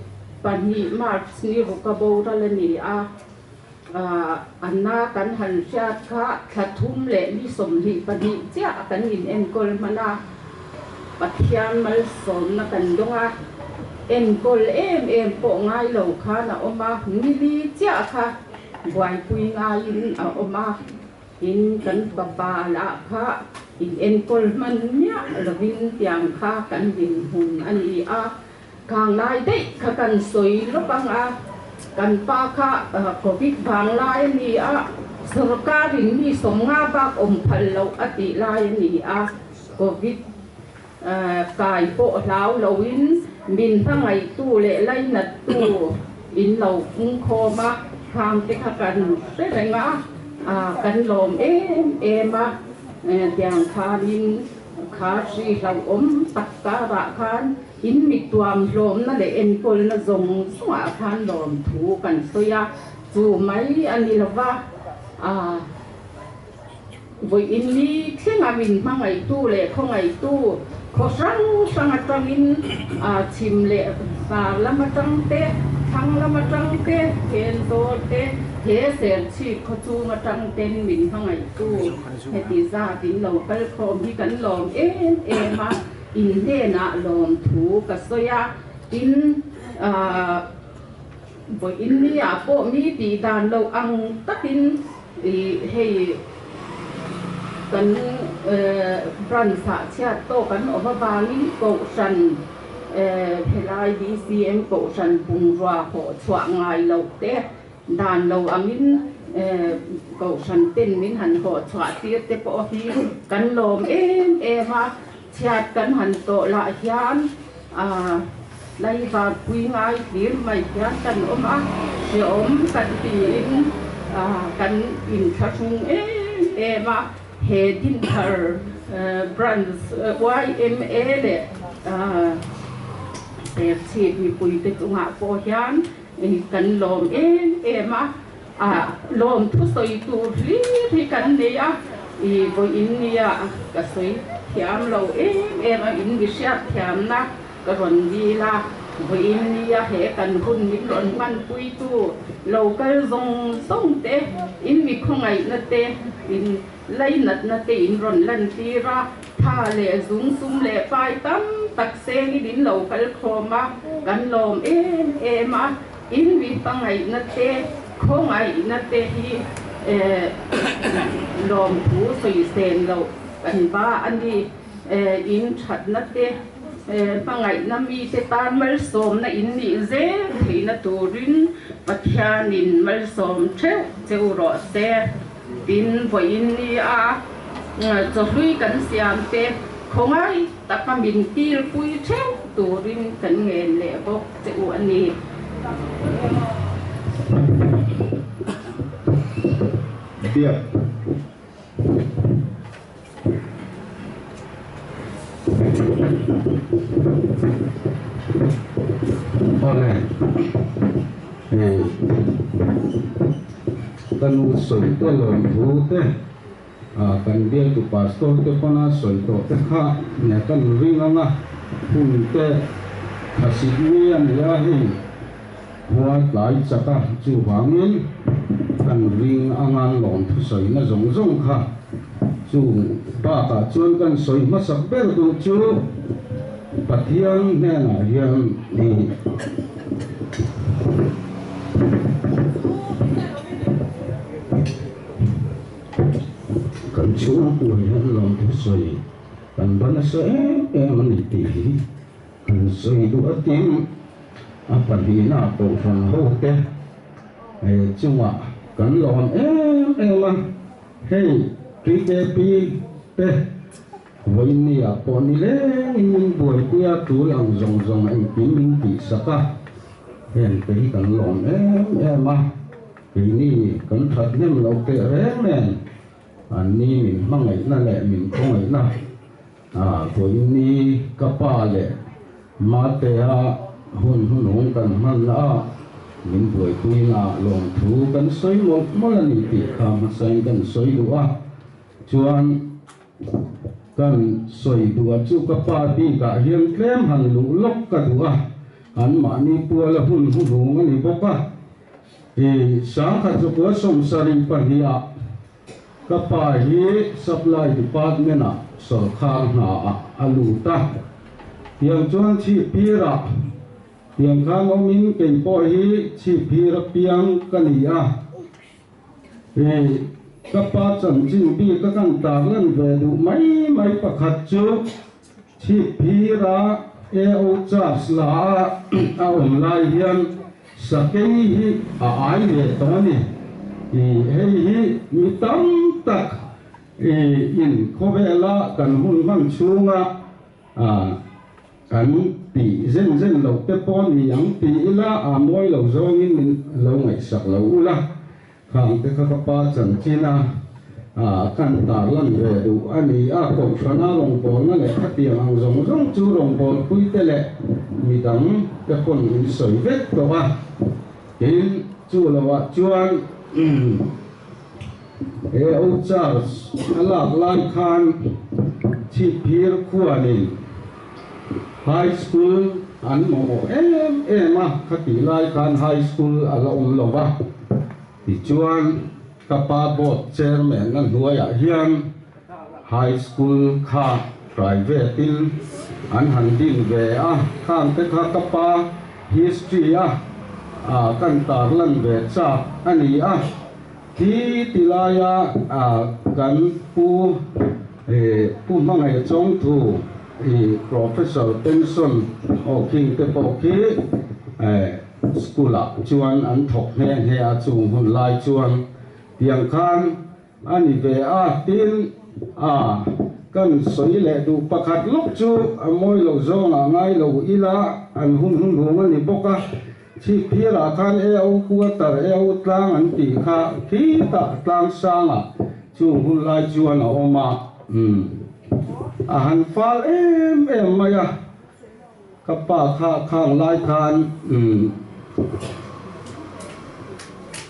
K: March ni ruka boral a ni a. Anna kan han hriat kha thla thum leh ni 22 chiah kan inenkawl hman a, Pathian malsawmna kan dawng a. Enkawl em em pawh ngai lo khan a awm a, nili chiah kha buaipui ngaiin a awm a. Tin, kan fapa lah kha in enkawl hman miah lovin tiang kha kan dinhmun a ni a. Khang lai daih kha kan sawi lawk ang a, kan pa kha Covid vang lai a ni a, sorkarin mi sawmnga bak awm phal loh a tih lai a ni a, Covid kai pawh hlau loin min hmangaihtu leh lainattu in lo pungkhawm a, khang te kha kan hre reng a, kan lawm em em a, tiang khanin Kha hri hlauhawm tak karah khan in mi tuam hlawmna leh enkawlna zawng zawngah khan lawmthu kan sawi a, chu mai a ni lo va, aa vawiin ni thlenga min hmangaihtu leh khawngaihtu khaw hrang hrang atangin aa chhim leh hmar lam atang te, thlang lam atang te, Thenzawl te, he Serchhip khaw chung atang ten min hmangaihtu. Heti zat in lo kal khawm hi kan lawm em em a, in hnenah lawm thu ka sawi a, tin aah vawiin ni ah pawh mi tih dan loh ang takin ih hei kan branch ah chhiat tawk an awm avangin kohhran helai BCM kohhran bungrua hawh chhuah ngai loh te Dan lo angin Kohhran ten min han hawh chhuah tir te pawh hi kan lawm em em a, chhiat kan han tawh lah hian laivar pui ngai hlir mai hian kan awm a, hreawm kan tiin kan inthlahrung em em a, he Dinthar Branch yma leh Serchhip mipuite chungah pawh hian Kan lawm em em a, ah lawm thusawi tur hlir hi kan nei a, i vawiin nia ka sawi thiam lo em em a, in mi hriat thiamna ka rawn dil a, vawiin nia he kan hun min rawn hmanpuitu lo kal zawng zawng te, in mi khawngaihna te, in lainatna te in rawn lantir a. Tha leh zung sum leh pai tam tak sengin in lo kal khawm a, kan lawm em em a, in mi hmangaihna te, khawngaihna te hi lawmthu sawi sen loh kan ba a ni. In thatna te, hmangaihna mite tan malsawmna in nih zel theihna turin Pathianin malsawm theuh cheu rawh se. Tin, vawiin ni a chawhlui kan siam te khawngai taka min kilpui theuh turin kan ngen leh bawk che u a ni.
L: Biak. Awle, hei ka nu sawi te lawmthu te kan bialtu pastor te pawn a sawi tawh te kha nge kan ring ang a, hun te thasik mi a ni a hei khua tlai chak a chuvangin kan ring ang a lawmthu sawina zawng zawng kha. Chu bakah chuan kan sawi hmasak ber duh chu Pathian hnenah hian i kan chhungkua hian lawmthu sawi kan va nasa em em a ni tih hi kan sawi duh a tin a pahnihna kohhran hote chungah kan lawm em em a. Hei TKP te vawinia pawh ni lengin min buaipui a, tul ang zawng zawng engkim min tihsak a, heng te hi kan lawm em em a, keini kan that hnem loh teh reng nen anni min hmangaihna leh min khawngaihna vawiini ka pa leh Matea hun hnuhnung kan hmanna ah min buaipuina lawmthu kan sawi mawlh mawlh a ni tih kha hmasain kan sawi duh a, chuan kan sawi duh a chu ka pa bikah hian tlem han luh lawk ka duh a, anmahni puala hun hnuhnung a ni bawk a, i sangkhat chukua 72 ah Ka pa hi Supply Department ah sawrkhar hna ah a lut a, tiang chuan chhipir ah Tiang khan awmin kei pawh hi chhipphir apiang ka ni a. Ka pa chanchin bik a kan tarlan ve duh mai mai pakhat chu chhipphira AO Charge la a a awm lai hian sakei hi a ai ve tawh a ni. Hei hi mi tam tak in khawvela kan hun hman chhunga Kan tih zen zen loh te pawh ni ang ti ila a mawi lo zawngin min lo ngaihsak lo ula, khang te kha ka pa chanchin a kan tarlan ve duh a ni a, kohhrana rawngbawlna leh khatiang ang zawng zawng chu rawngbawlpui te leh midang te pawn in sawi vek tawh a, tin chu loah chuan He O Charles a lak lai khan Chhipphir khuanin High School an mamawh em em a, khatih lai khan High School a la awm lo va. Tichuan ka pa Board Chairman a hnuaiah hian High School kha private in an han din ve a, khang te kha ka pa history a kan tarlan ve chak a ni a. Thi ti laia kan pu Pu Hmangaih Chawngthu i Professor pension aw khing te pawh khi school ah chuan an thawk nghe nghe a chung hun lai chuan tiang khan a ni ve a tin a kan sawi leh duh pakhat lawk chu a mawi lo zawng ah ngai lo ila an hun hun hung a ni bawk a. Chhipphirah khan AO quarter, AO tlang an tih kha khitah tlang sangah chung hun lai chuan a awm a, umm a han fal em em mai a, ka pa kha khang lai khan umm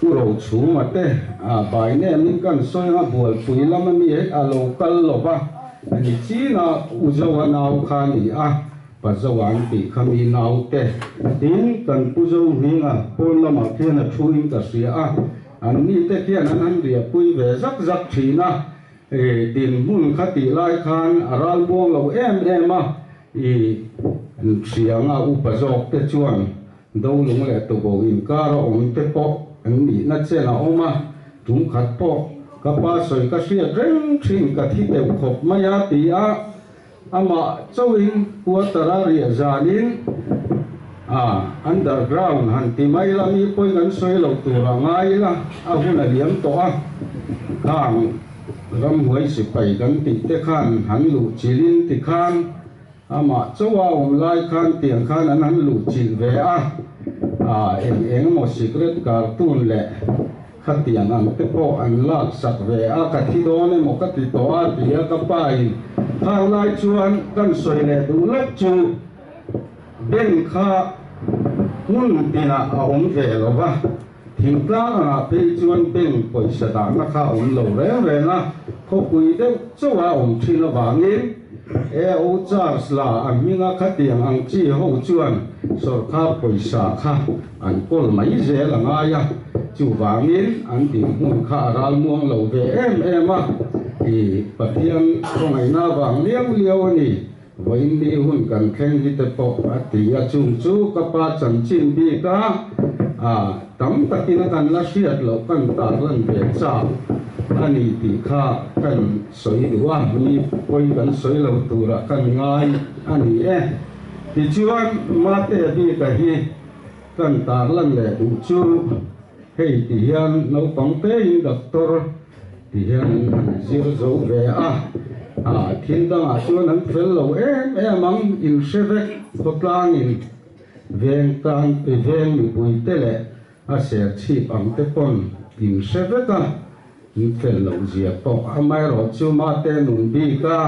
L: U Rochhunga te a bai nemin kan sawi anga bualpui lam ami a lo kal lo va, ani chin a U Zoa nau kha a ni a. Pa Zo an tih kha mi naute tin kan Pu Zo hminga pawn lamah khian a thu in ka hria a, an ni te khian an han riahpui ve zak zak thin a, i dinhmun kha tih lai khan a ral buang lo em em a, i hrianga upa zawk te chuan Dolung leh Tubo inkar a awm te pawh an nihna chen a awm a, tum khat pawh ka pa sawi ka hriat reng thin ka thi deuh khawp mai a ti a. Amah chauhin quarter-a riah zanin a underground han ti mai la, mi pawhin an sawi loh tur a ngai ila, a hun a liam tawh a, khang ramhuai sipai kan tih te khan han luh chilhin ti khan amah chauha awm lai khan tiang khan an han luh chilh ve a, eng eng emaw secret cartoon leh Khatiang ang te pawh an lak sak ve a, ka thi dawn emaw ka ti tawh a ti a ka pa in khang lai chuan kan sawi leh duh lawk chu bank kha hmun tinah a awm ve lo va, thingtlang angah phei chuan bank pawisa dahna kha a awm lo reng reng a, khawpui deuh chauh a awm thin avangin AO Charles la a hminga khatiang ang chi ho chuan sawrkar pawisa kha An kawl mai zel a ngai a, chuvangin an dinhmun kha a ral muang lo ve em em a, i Pathian khawngaihna vang liau liau a ni, vawiin ni hun kan thleng hi te pawh a ti a, chung chu ka pa chanchin bik a, a tam takin a kan la hriat loh kan tarlan ve chak a ni tih kha kan sawi duh a, mi pawi kan sawi lo turah kan ngai a ni e. Tichuan Mate bika hi Kan tarlan leh duh chu hei ti hian naupang tein doctor ti hian an han zir zo ve a, ah thil dangah chuan an fel lo em em ang, in hre vek khawtlangin veng tan veng mipui te leh a ser chhip ang te pawn in hre vek a, in fel loh zia pawh amaherawh chu mate nun bik a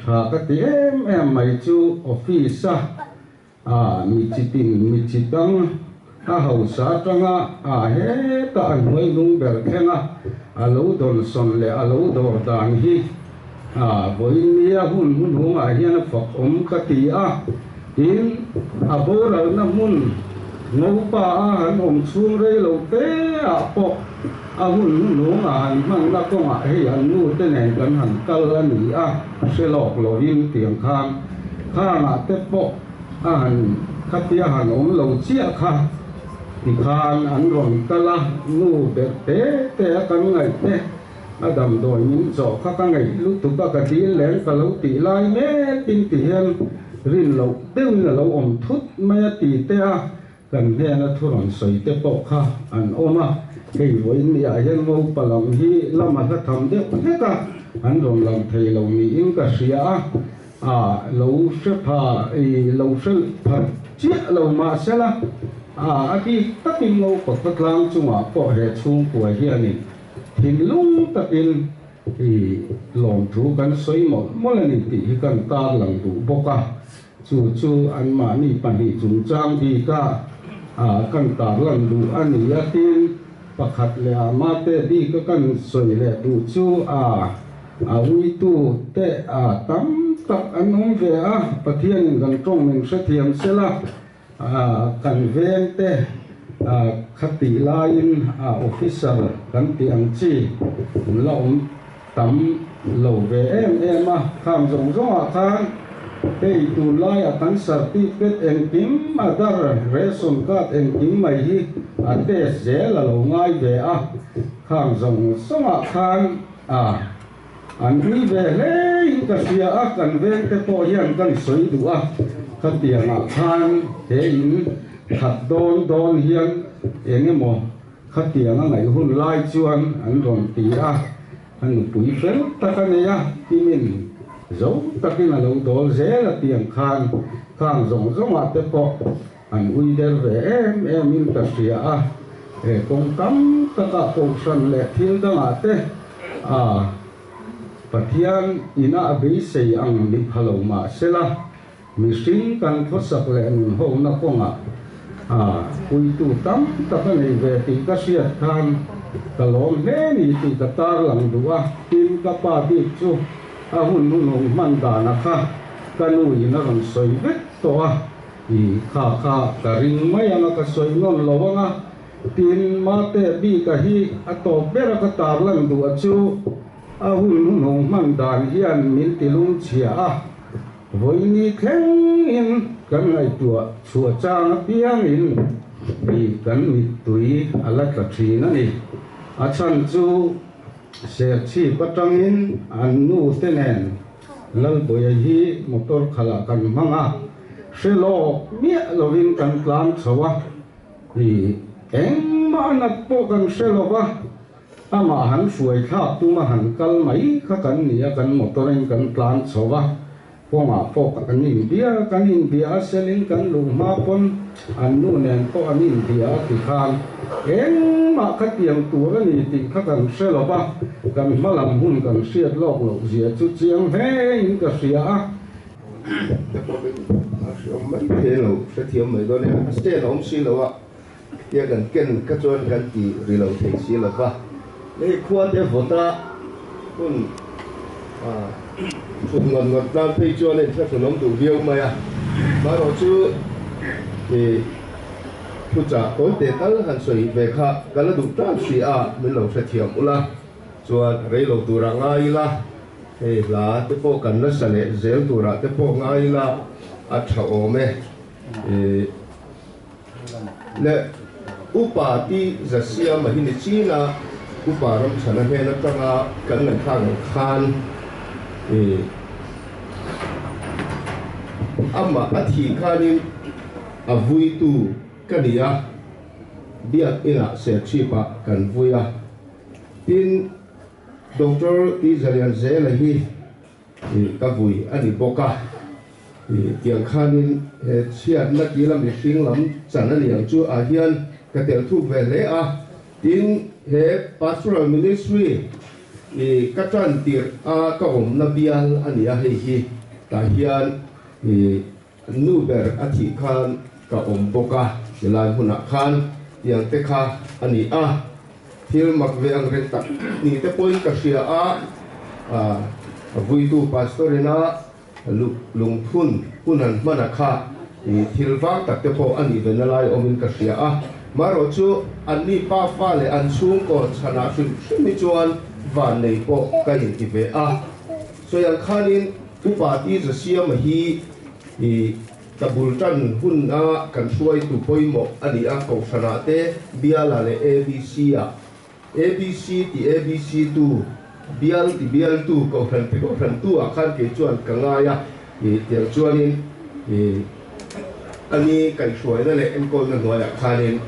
L: tha ka ti em em mai chu office a A mi chitin mi chi dang a hausa atanga a heta a hnuai hnung ber thleng a, a lo dawnsawn leh a lo dawr dan hi a vawiin nia hun hmunhungah hian a fak awm ka ti a, tin a boralna hmun ngopa a han awm chhung rei lo te ah pawh a hun hmunhungah han hmanna kawngah hei an nu te nen kan han kal a ni a, hre lawk lovin tiang khan. Khangah te pawh a han Khatia han awm lo chiah kha tikhan an rawn kal a, nu ber te te a kan ngaih te a damdawi min chawh kha ka ngaih lutuk a ka dil leng ka lo tih lai mekin ti hian rin loh deuhin a lo awm thut mai a ti te a. Kan hnena thu rawn sawi te pawh kha an awm a, hei vawiin ni ah hian Ngopa lam hi lama hla tham deuh hlek a, an rawn lang thei lo niin ka hria a, a lo hre pha i lo hre pha chiah lo mahsela a a bik takin Ngopa khawtlang chungah pawh he chhungkua hianin thinlung takin i lawmthu kan sawi mawlh mawlh a ni tih hi kan tarlang duh bawk a. Chu chu anmahni pahnih chungchang bika kan tarlan duh a ni a, tin, pakhat leh a mate bika kan sawi leh duh chu a a uitu te a tam tak an awm ve a, Pathianin kan tawng min hrethiam sela kan veng te khatih laiin officer kan tih ang chi an la awm Tam lo ve em em a, khang zawng zawngah khan hei tunlaiah kan certificate engkim a dar, ration card engkim mai hi a test zel a lo ngai ve a, khang zawng zawngah khan a an ui ve hle in ka hria a, kan vengte pawh hian kan sawi duh a, khatiangah khan he in that dawn dawn hian eng emaw Khatiang a ngaih hun lai chuan an rawn ti a, a nupui fel tak a nei a, Timin zo takin a lo dawl zel a tiang khan khang zawng zawngah te pawh an ui der ve em em in ka hria a, he kawng tam takah kohhran leh thil dangah te a Pathian ina a beisei ang ni pha lo mahsela, Mihring kan khawsak leh nun hona kawngah a puitu tam tak a nei ve tih ka hriat khan ka lawm hle ni tih ka tarlang duh a, tin ka pa bik chu a hun hunhung hman dana kha ka nu in a rawn sawi vek tawh a, i kha kha ka ring mai anga ka sawi nawn lo anga, tin mate bika hi a tawp bera ka tarlan duh a chu a hun hunhung hman dan hian min ti lungchhia a. Vawini thlengin kan ngaihtuah chhuah chang apiangin i kan mittui a la tla thin a ni. A chhan chu Serchhip atangin an nu te nen Lalbawia hi motor khalah kan hmang a, hre lawk miah lovin kan tlang chho a, i engmah nat pawh kan hre lo va. Amah han hruai thlak tuma han kal mai kha kan ni a, kan motor in kan tlan chho a, kawngah pawh kan inbia, kan inbia a selin kan luh hma pawn an nu nen pawh an inbia a ti khan engmah kha tiang tur a ni tih kha kan hre lo va, kan hma lam hun kan hriat lawk loh zia chu chiang hle in ka hria a.
I: Te pawh in a hreawm mai thei lo, hrethiam mai dawn e, a stand a awm si lo a. Tia kan ken kha chuan kan ti ri lo thei si lo va, hei khua te vawta hun thut ngawt ngawt nan phei chuan a inthlahrun awm duh viau mai a, marawh chu i thuchah tawi teh tal han sawi ve kha ka la duh tan si a, min lo hrethiam ula chuan rei lo turah ngai ila, hei hla te pawh kan nasa leh zel turah te pawh ngai ila a tha awm e. Le upa ti Zasiama hi ni china upa Ramchhana hnen atanga kan ngaihthlak ang khan i amah a thih khanin a vuitu ka ni a, biak inah Serchhip-ah kan vui a, tin Doctor Ti Zalianzela hi ka vui a ni bawk a. Tiang khanin he chhiatna tila mihring lam chan a ni ang chu ah hian ka tel thuk ve hle a. Tin, he Pastoral Ministry i ka tan tirh a ka awmna bial a ni a, hei hi tah hian i nu ber a thih khan ka awm bawk a, tilai hmunah khan tiang te kha a ni a. Thil mak ve ang reng tak ni te pawhin ka hria a, a vuitu Pastor ina Lungphun hun han hman a kha i thil vang tak te pawh a nih ve na lai awmin ka hria a, marawh chu anni pa fa leh an chhungkaw chhanah hrim hrim hi chuan van nei pawh ka inti ve a. Sawi ang khanin Upa Ti Zasiama hi i. Ka bul tan hun a kan hruaitu pawimawh a ni a, Kohhranah te, Biala leh ABC ah. ABC ti ABC tu, Bial ti Bial tu, Kohhran ti Kohhran tu ah khan kei chuan ka ngai a, ih tiang chuanin ih a ni kaihhruaina leh enkawlna hnuaiah khanin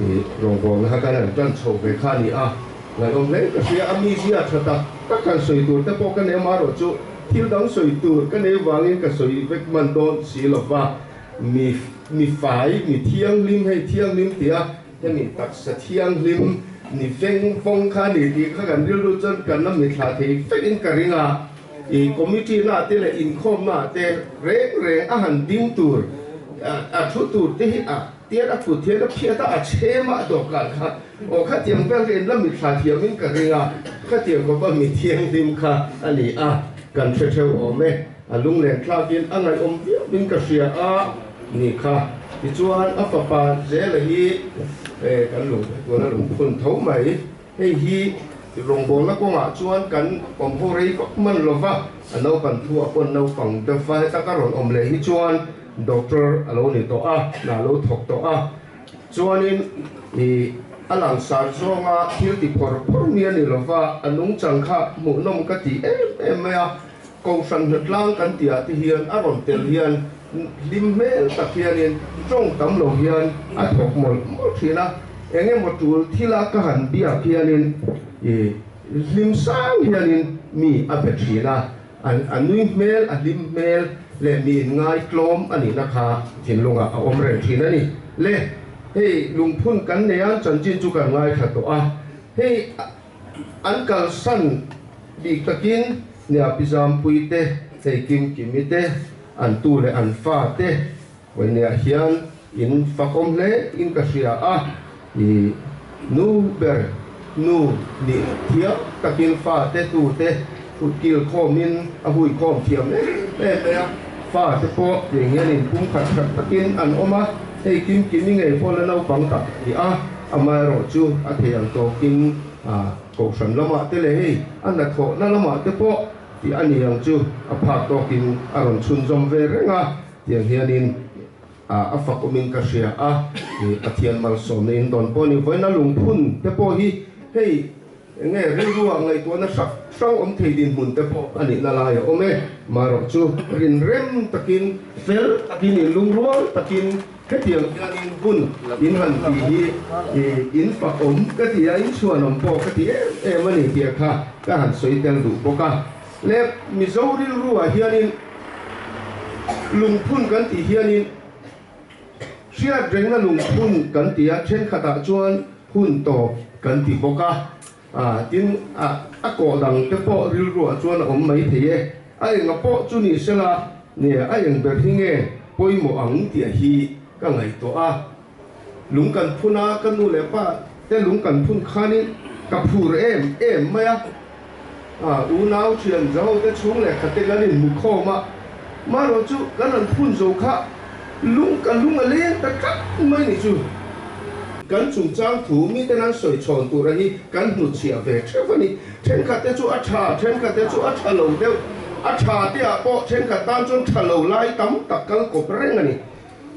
I: ih rawngbawlna kha kan han tan chho ve kha a ni a, ngaihawm hle ka hria a, mizia tha tak tak han sawi tur te pawh ka nei amaherawh chu Thil dang sawi tur ka nei vangin ka sawi vek hman dawn si lo va, mi mi fai, mi thianghlim, hei thianghlim tia hemi taksa thianghlim ni veng vawng kha ni tih kha kan rilru chuan kan la mithla thei vekin ka ring a. I committee na te leh inkhawmna te reng reng a han ding tur a thu tur te hi a tiat a kut hian a phiat a, a chhem a, a dawhkan kha Aw khatiang vel hi la mithla thiamin ka ring a, khatiang khawpa mi thianghlim kha a ni a, kan hre theuh awm e. A lunglen thlakin a ngaihawm viauin ka hria a ni kha. Tichuan a fapa Zela hi kan lung tuna lungphun tho mai. Hei hi rawngbawlna kawngah chuan kan awm ho rei vak man lova, a naupan thu ah pawn naupang deuh va heta ka rawn awm leh hi chuan doctor a lo ni tawh a, hna a lo thawk tawh a. Chuanin i a langsar zawnga thil ti phawr phawr mi a ni lova, a nungchang kha hmuhnawm ka ti em em mai a, Kohhran hnatlang kan tihah te hian a rawn tel hian hlim hmel tak hianin tawng tam lo hian a thawk mawlh mawlh thin a, eng emaw tul thila ka han biak hianin i hlim sang hianin mi a be thin a, a nui hmel, a hlim hmel leh mi inngai tlawm a nihna kha thinlungah a awm reng thin a ni. Le, hei lungphun kan nei a, chanchin chu kan ngaithla tawh a, hei an kalsan bik takin nia pi Zampuii te, hei Kim Kimi te, an tu leh an fa te vawinia hian in fakawm hle in ka hria a, i nu ber nu nih thiam takin fa te tu te kil khawmin a hui khawm thiam em em mai a, fa te pawh tiang hian in pumkhat that takin an awm a, hei Kim Kimi ngei pawh la naupang tak a ni a, amaherawh chu a thei ang tawkin kohhran lamah te leh hei a hnathawhna lamah te pawh tih a ni ang chu a phak tawkin a rawn chhunzawm ve reng a, tiang hianin a fak awmin ka hria a, Pathian malsawmna in dawn pawh a ni. Vawiina lungphun te pawh hi hei eng nge rilrua ngaihtuahna hrang hrang awm thei dinhmun te pawh a nihna lai a awm e. Marawh chu rinrem takin, fel takin, inlungrual takin hetiang hianin hun in han tih hi in fak awm ka ti a, in chhuanawm pawh ka ti em em a ni tih kha ka han sawi tel duh bawk a. Le Mizo rilruah hianin lungphun kan tih hianin hriat rengna lungphun kan ti a, thenkhatah chuan hun tawp kan ti bawk a, tin a kawh dang te pawh rilruah chuan a awm mai thei e. A enga pawh chu ni sela nge a eng ber hi nge pawimawh ang tih hi ka ngaihtuah a. Lung kan phun a, ka nu leh pa te lung kan phun khanin ka phur em em mai a. Unau thian zaho te chhung leh khat te kan inhmu khawm a, marawh chu kan han phun zo kha lung ka lung a leng ta tlat mai ni chu. Kan chungchang thu miten an sawi chhawn tura hi kan hnutchhiah ve theuh a ni. Thenkhat te chu a tha, thenkhat te chu a tha lo deuh. A tha te ah pawh thenkhat tan chuan tha lo lai tam tak kal kawp reng a ni.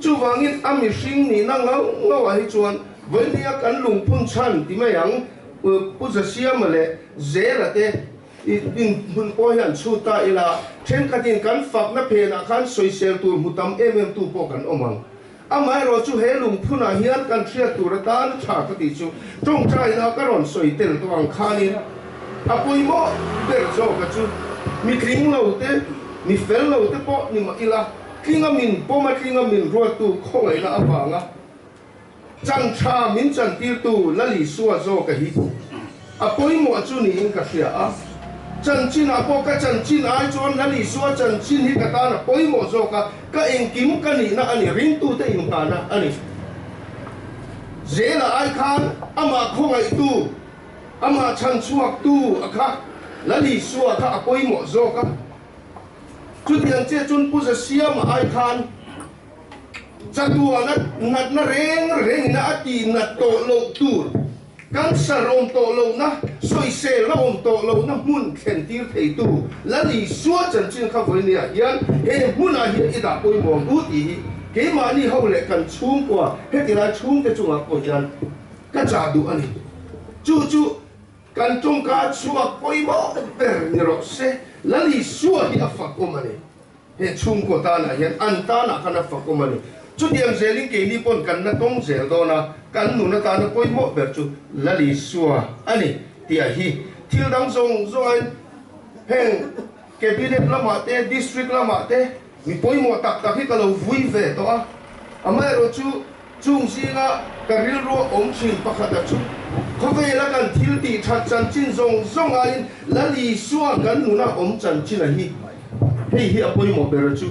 I: Chuvangin a mihring nihna ngau ngau ah hi chuan vawinia kan lungphun chhan ti mai ang, Pu Zasiama leh Zela te inhmun pawh hian chhut ta ila, thenkhatin kan fakna phenah khan sawisel tur hmu tam em em tu pawh kan awm ang. Amaherawh chu he lungphunah hian kan hriat tur atan tha ka tih chu tawngtaina ka rawn sawi tel tawh ang khanin a pawimawh ber zawka chu mi tling lo te, mi fel lo te pawh ni mah ila, Tlinga min pawm a tlinga min ruattu khawngaihna avanga chan tha min chantirtu Lalisua zawka hi a pawimawh chu niin ka hria a. Chanchinah pawh ka chanchin ai chuan Lalisua chanchin hi ka tan a pawimawh zawk a, ka engkim ka nihna a ni, ringtute inghahna a ni. Zela ai khan amah khawngaihtu, amah chhanchhuaktu a kha Lalisua kha a pawimawh zawk a. Chutiang chiah chuan Pu Zasiama ai khan chatuana natna reng rengina a tih nat tawh loh tur, cancer awm tawh lohna, sawiselna awm tawh lohna hmun thlen tir theitu Lal Isua chanchin kha vawinia hian he hmunah hian i dah pawimawh ang u tih hi Keimahni ho leh kan chhungkua heti lai chhungte chungah pawh hian ka chah duh a ni. Chu chu kan tawngka chhuak pawimawh ber ni rawh se, Lal Isua hi a fakawm a ni. He chhungkaw tanah hian an tanah khan a fakawm a ni. Chutiang zelin keini pawn kan la tawng zel dawn a, kan nun atana pawimawh ber chu Lal Isua a ni tih hi thil dang zawng zawngin heng Cabinet lamah te, District lamah te mi pawimawh tak tak hi ka lo vui ve tawh a. Amaherawh chu chung zinga ka rilrua awm thin pakhata chu khawvela kan thil tih that chanchin zawng zawng aiin Lal Isua kan nuna awm chanchin a hi hei hi a pawimawh ber chu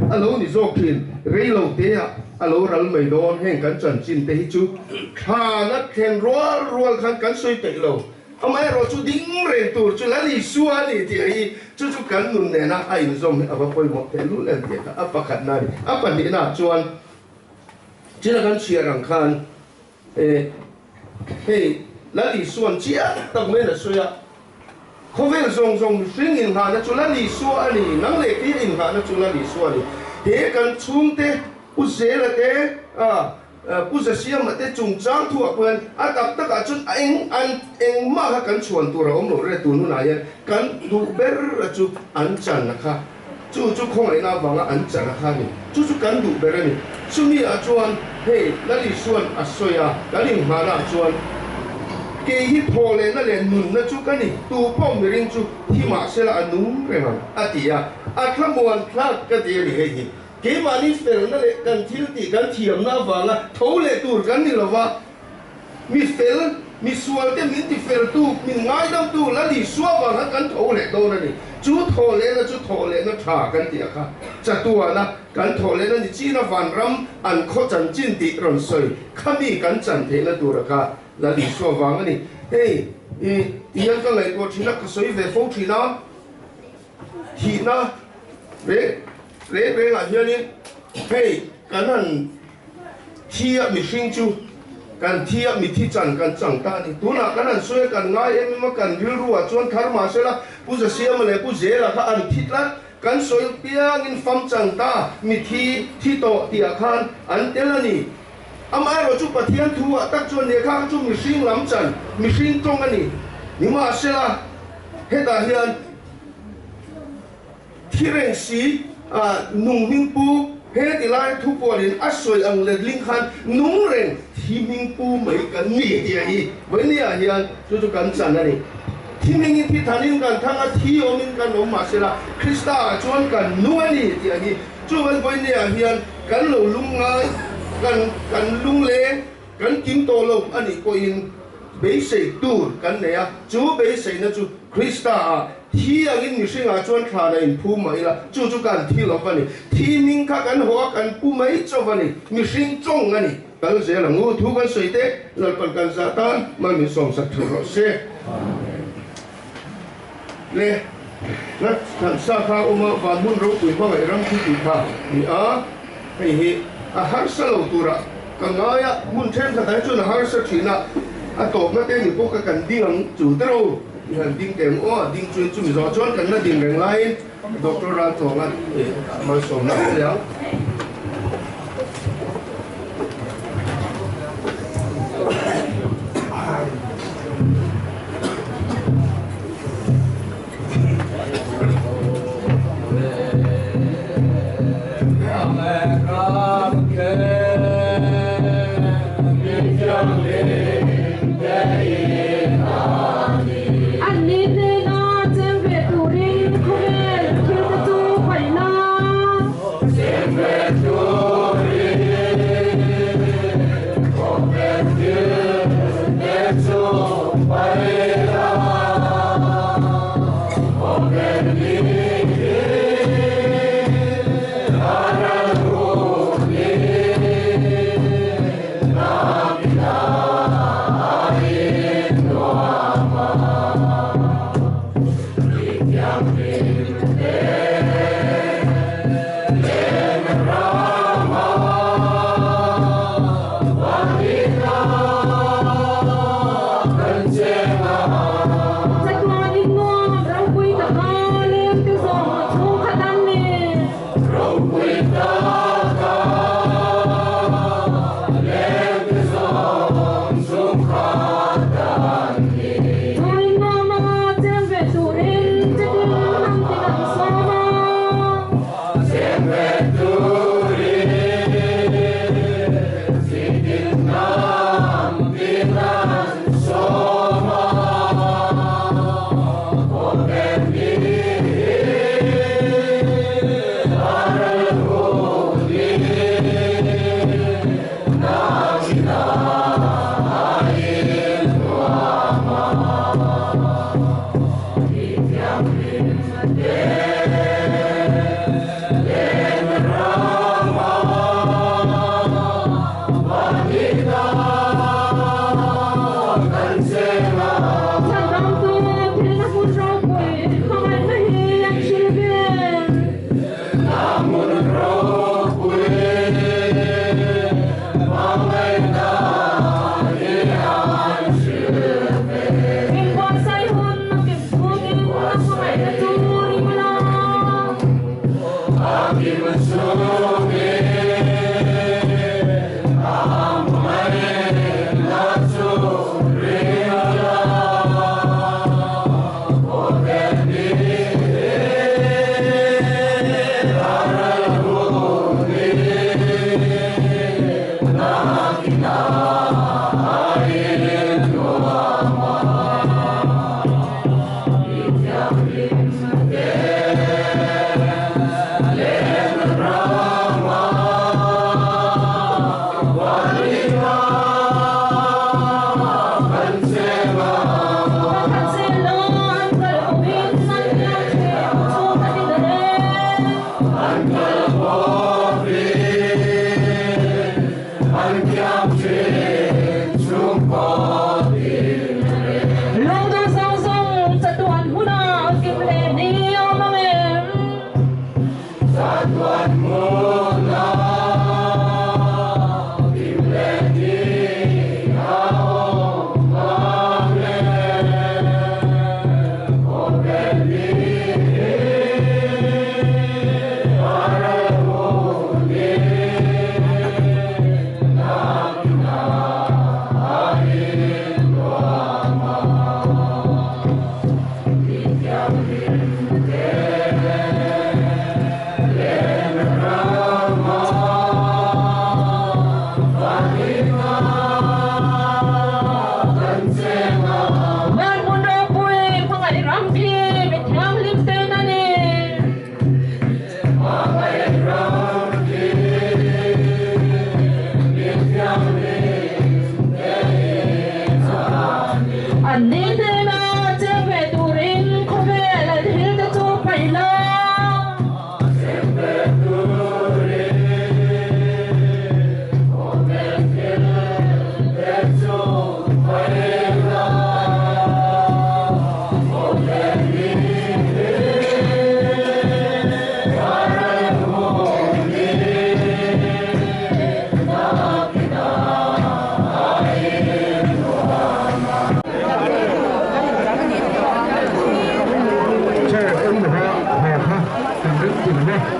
I: a lo ni zawk thin. Reilo teah a lo ral mai dawn heng kan chanchin te hi chu thlan a thlen rual rual khan kan sawi peih lo. Amaherawh chu ding reng tur chu Lal Isua a ni tih hi chu chu kan nun nena a inzawm hi a va pawimawh teh lul em tih kha a pakhatna a ni. A pahnihnaah chuan thil a kan chhiar ang khan eh hei Lal Isua'n chiang tak maiin a sawi a, khawvel zawng zawng mihring inngahna chu Lal Isua a ni, nang leh kei inngahna chu Lal Isua a ni. He kan chhungte Pu Zela te ah Pu Zasiama te chungchang thuah pawh hian a tak takah chuan a eng an engmah kha kan chhuan tur a awm lo re tun hunah hian kan duh ber a chu an chan a kha chu chu khawngaihna avanga an chan a kha a ni chu chu kan duh ber a ni chumi ah chuan hei Lal Isua'n a sawi a kan inghahna ah chuan kei hi thaw lehna leh nunna chu ka ni tu pawh miring chu thi mahsela a nung reng ang a ti a a thlamuan thlak ka ti a ni hei hi. Keimahni felna leh kan thil tih kan thiamna avanga tho leh tur kan ni lova, mi fel, mi sualte min ti feltu, min ngaidamtu Lal Isua vang khan kan tho leh dawn a ni. Chu thaw lehna chu thaw lehna tha kan tih a kha. Chatuana kan thaw lehna ni china vanram an khaw chanchin tih rawn sawi kha mi kan chan theihna tur a kha Lal Isua vang a ni. Hei i tihian ka ngaihtuah thin a, ka sawi ve fo thin a, thihna reng reng rengah hianin hei kan han thi a mihring chu kan thi a mithi chan kan chang ta a ni. Tunah kan han sawi a kan ngai em em a kan rilruah chuan thar mah sela Pu Zasiama leh Pu Zela kha an thi tlat kan sawi piangin fam chang ta mithi thi tawh tihah khan an tel a ni. Amaherawh chu Pathian thuah tak chuan lehkha kha chu mihring lam chan mihring tawng a ni. Nimahsela hetah hian Thi reng si a nung hming pu he ti lai thu puanin a sawi ang letling khan nung reng thi hming pu mai kan ni tih a hi vawinia hian chu chu kan chan a ni. Thi hmingin thi thanin kan thang a, thi awmin kan awm mahsela Krista ah chuan kan nung a ni tih a hi. Chuan vawinia hian kan lo lung ngai, kan kan lungleng, kan kim tawh lo a nih pawhin beisei tur kan nei a, chu beiseina chu Krista ah Thi angin mihringah chuan thlan a inphum mah ila, chu chu kan thi lo va ni. Thi hming kha kan haw a, kan pu mai chauh a ni. Mihring chawng a ni. Kal zel ang u, thu kan sawi te, Lalpan kan zah tan, mah min sawmsak theuh rawh se. Le, la than sa kha awm a, van hmun ropui hmangaih ram thi tih kha ni a, hei hi a harsa lo turah ka ngai a, hmun thenkhatah hi chuan a harsa thin a, a tawpna te ni pawh kha kan ding ang chu tero. I han ding teh ang aw, a ding chuan chumi zawh chuan kan la ding reng laiin Doctor Ralthawnga malsawmna a awm ang.
C: Anni hnena cheng ve turin khawvel thil te chu paih la.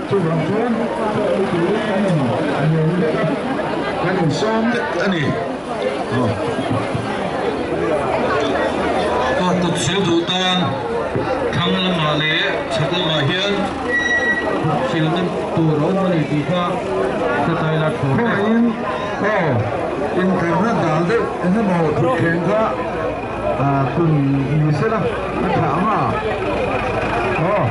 A: Chuvang chuan chaw ei turin kan in ngen vek a, kan insawm vek a ni. Aw.
M: Aw kut sil duh tan thlang lamah leh chhak lamah hian kut silna tur a awm a ni tih kha hriat la thlawm e.
A: Khawngaihin aw intlarna dal deuh eng emaw thutthleng kha tun ni sela a tha ang a. Aw.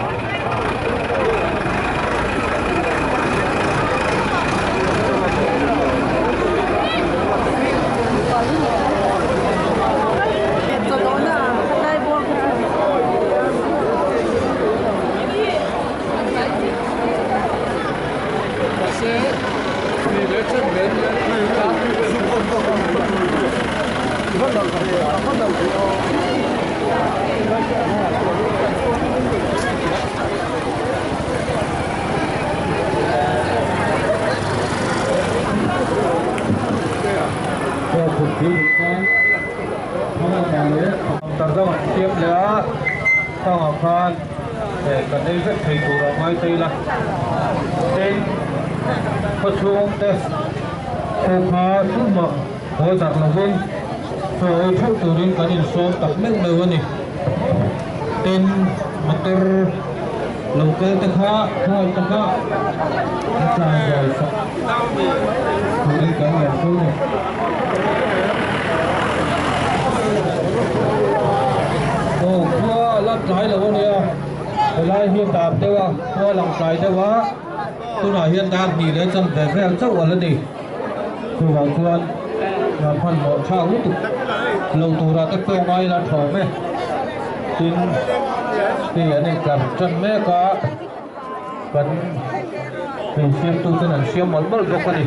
M: Khan kan ei vek thei turah ngai ta ila tin khawchhung te pawh kha tumah haw darh lovin chaw ei theuh turin kan insawm tak meuh meuh a ni. Tin motor lo kal te kha khawi taka a tlan zai sak turin kan ngen fo a ni. Aw khua a la tlai lo a nia, helai hi dap deuh a, khua lang tlai deuh a, tunah hian dar hnih leh chan ve vel chauh a la ni. Chuvang chuan hnam hmanhmawh thlak lutuk lo turah te pawh ngai la thawm e. Tin, hei an intlar tan mek a, kan hei siamtu ten an siam mawlh mawlh bawk a ni.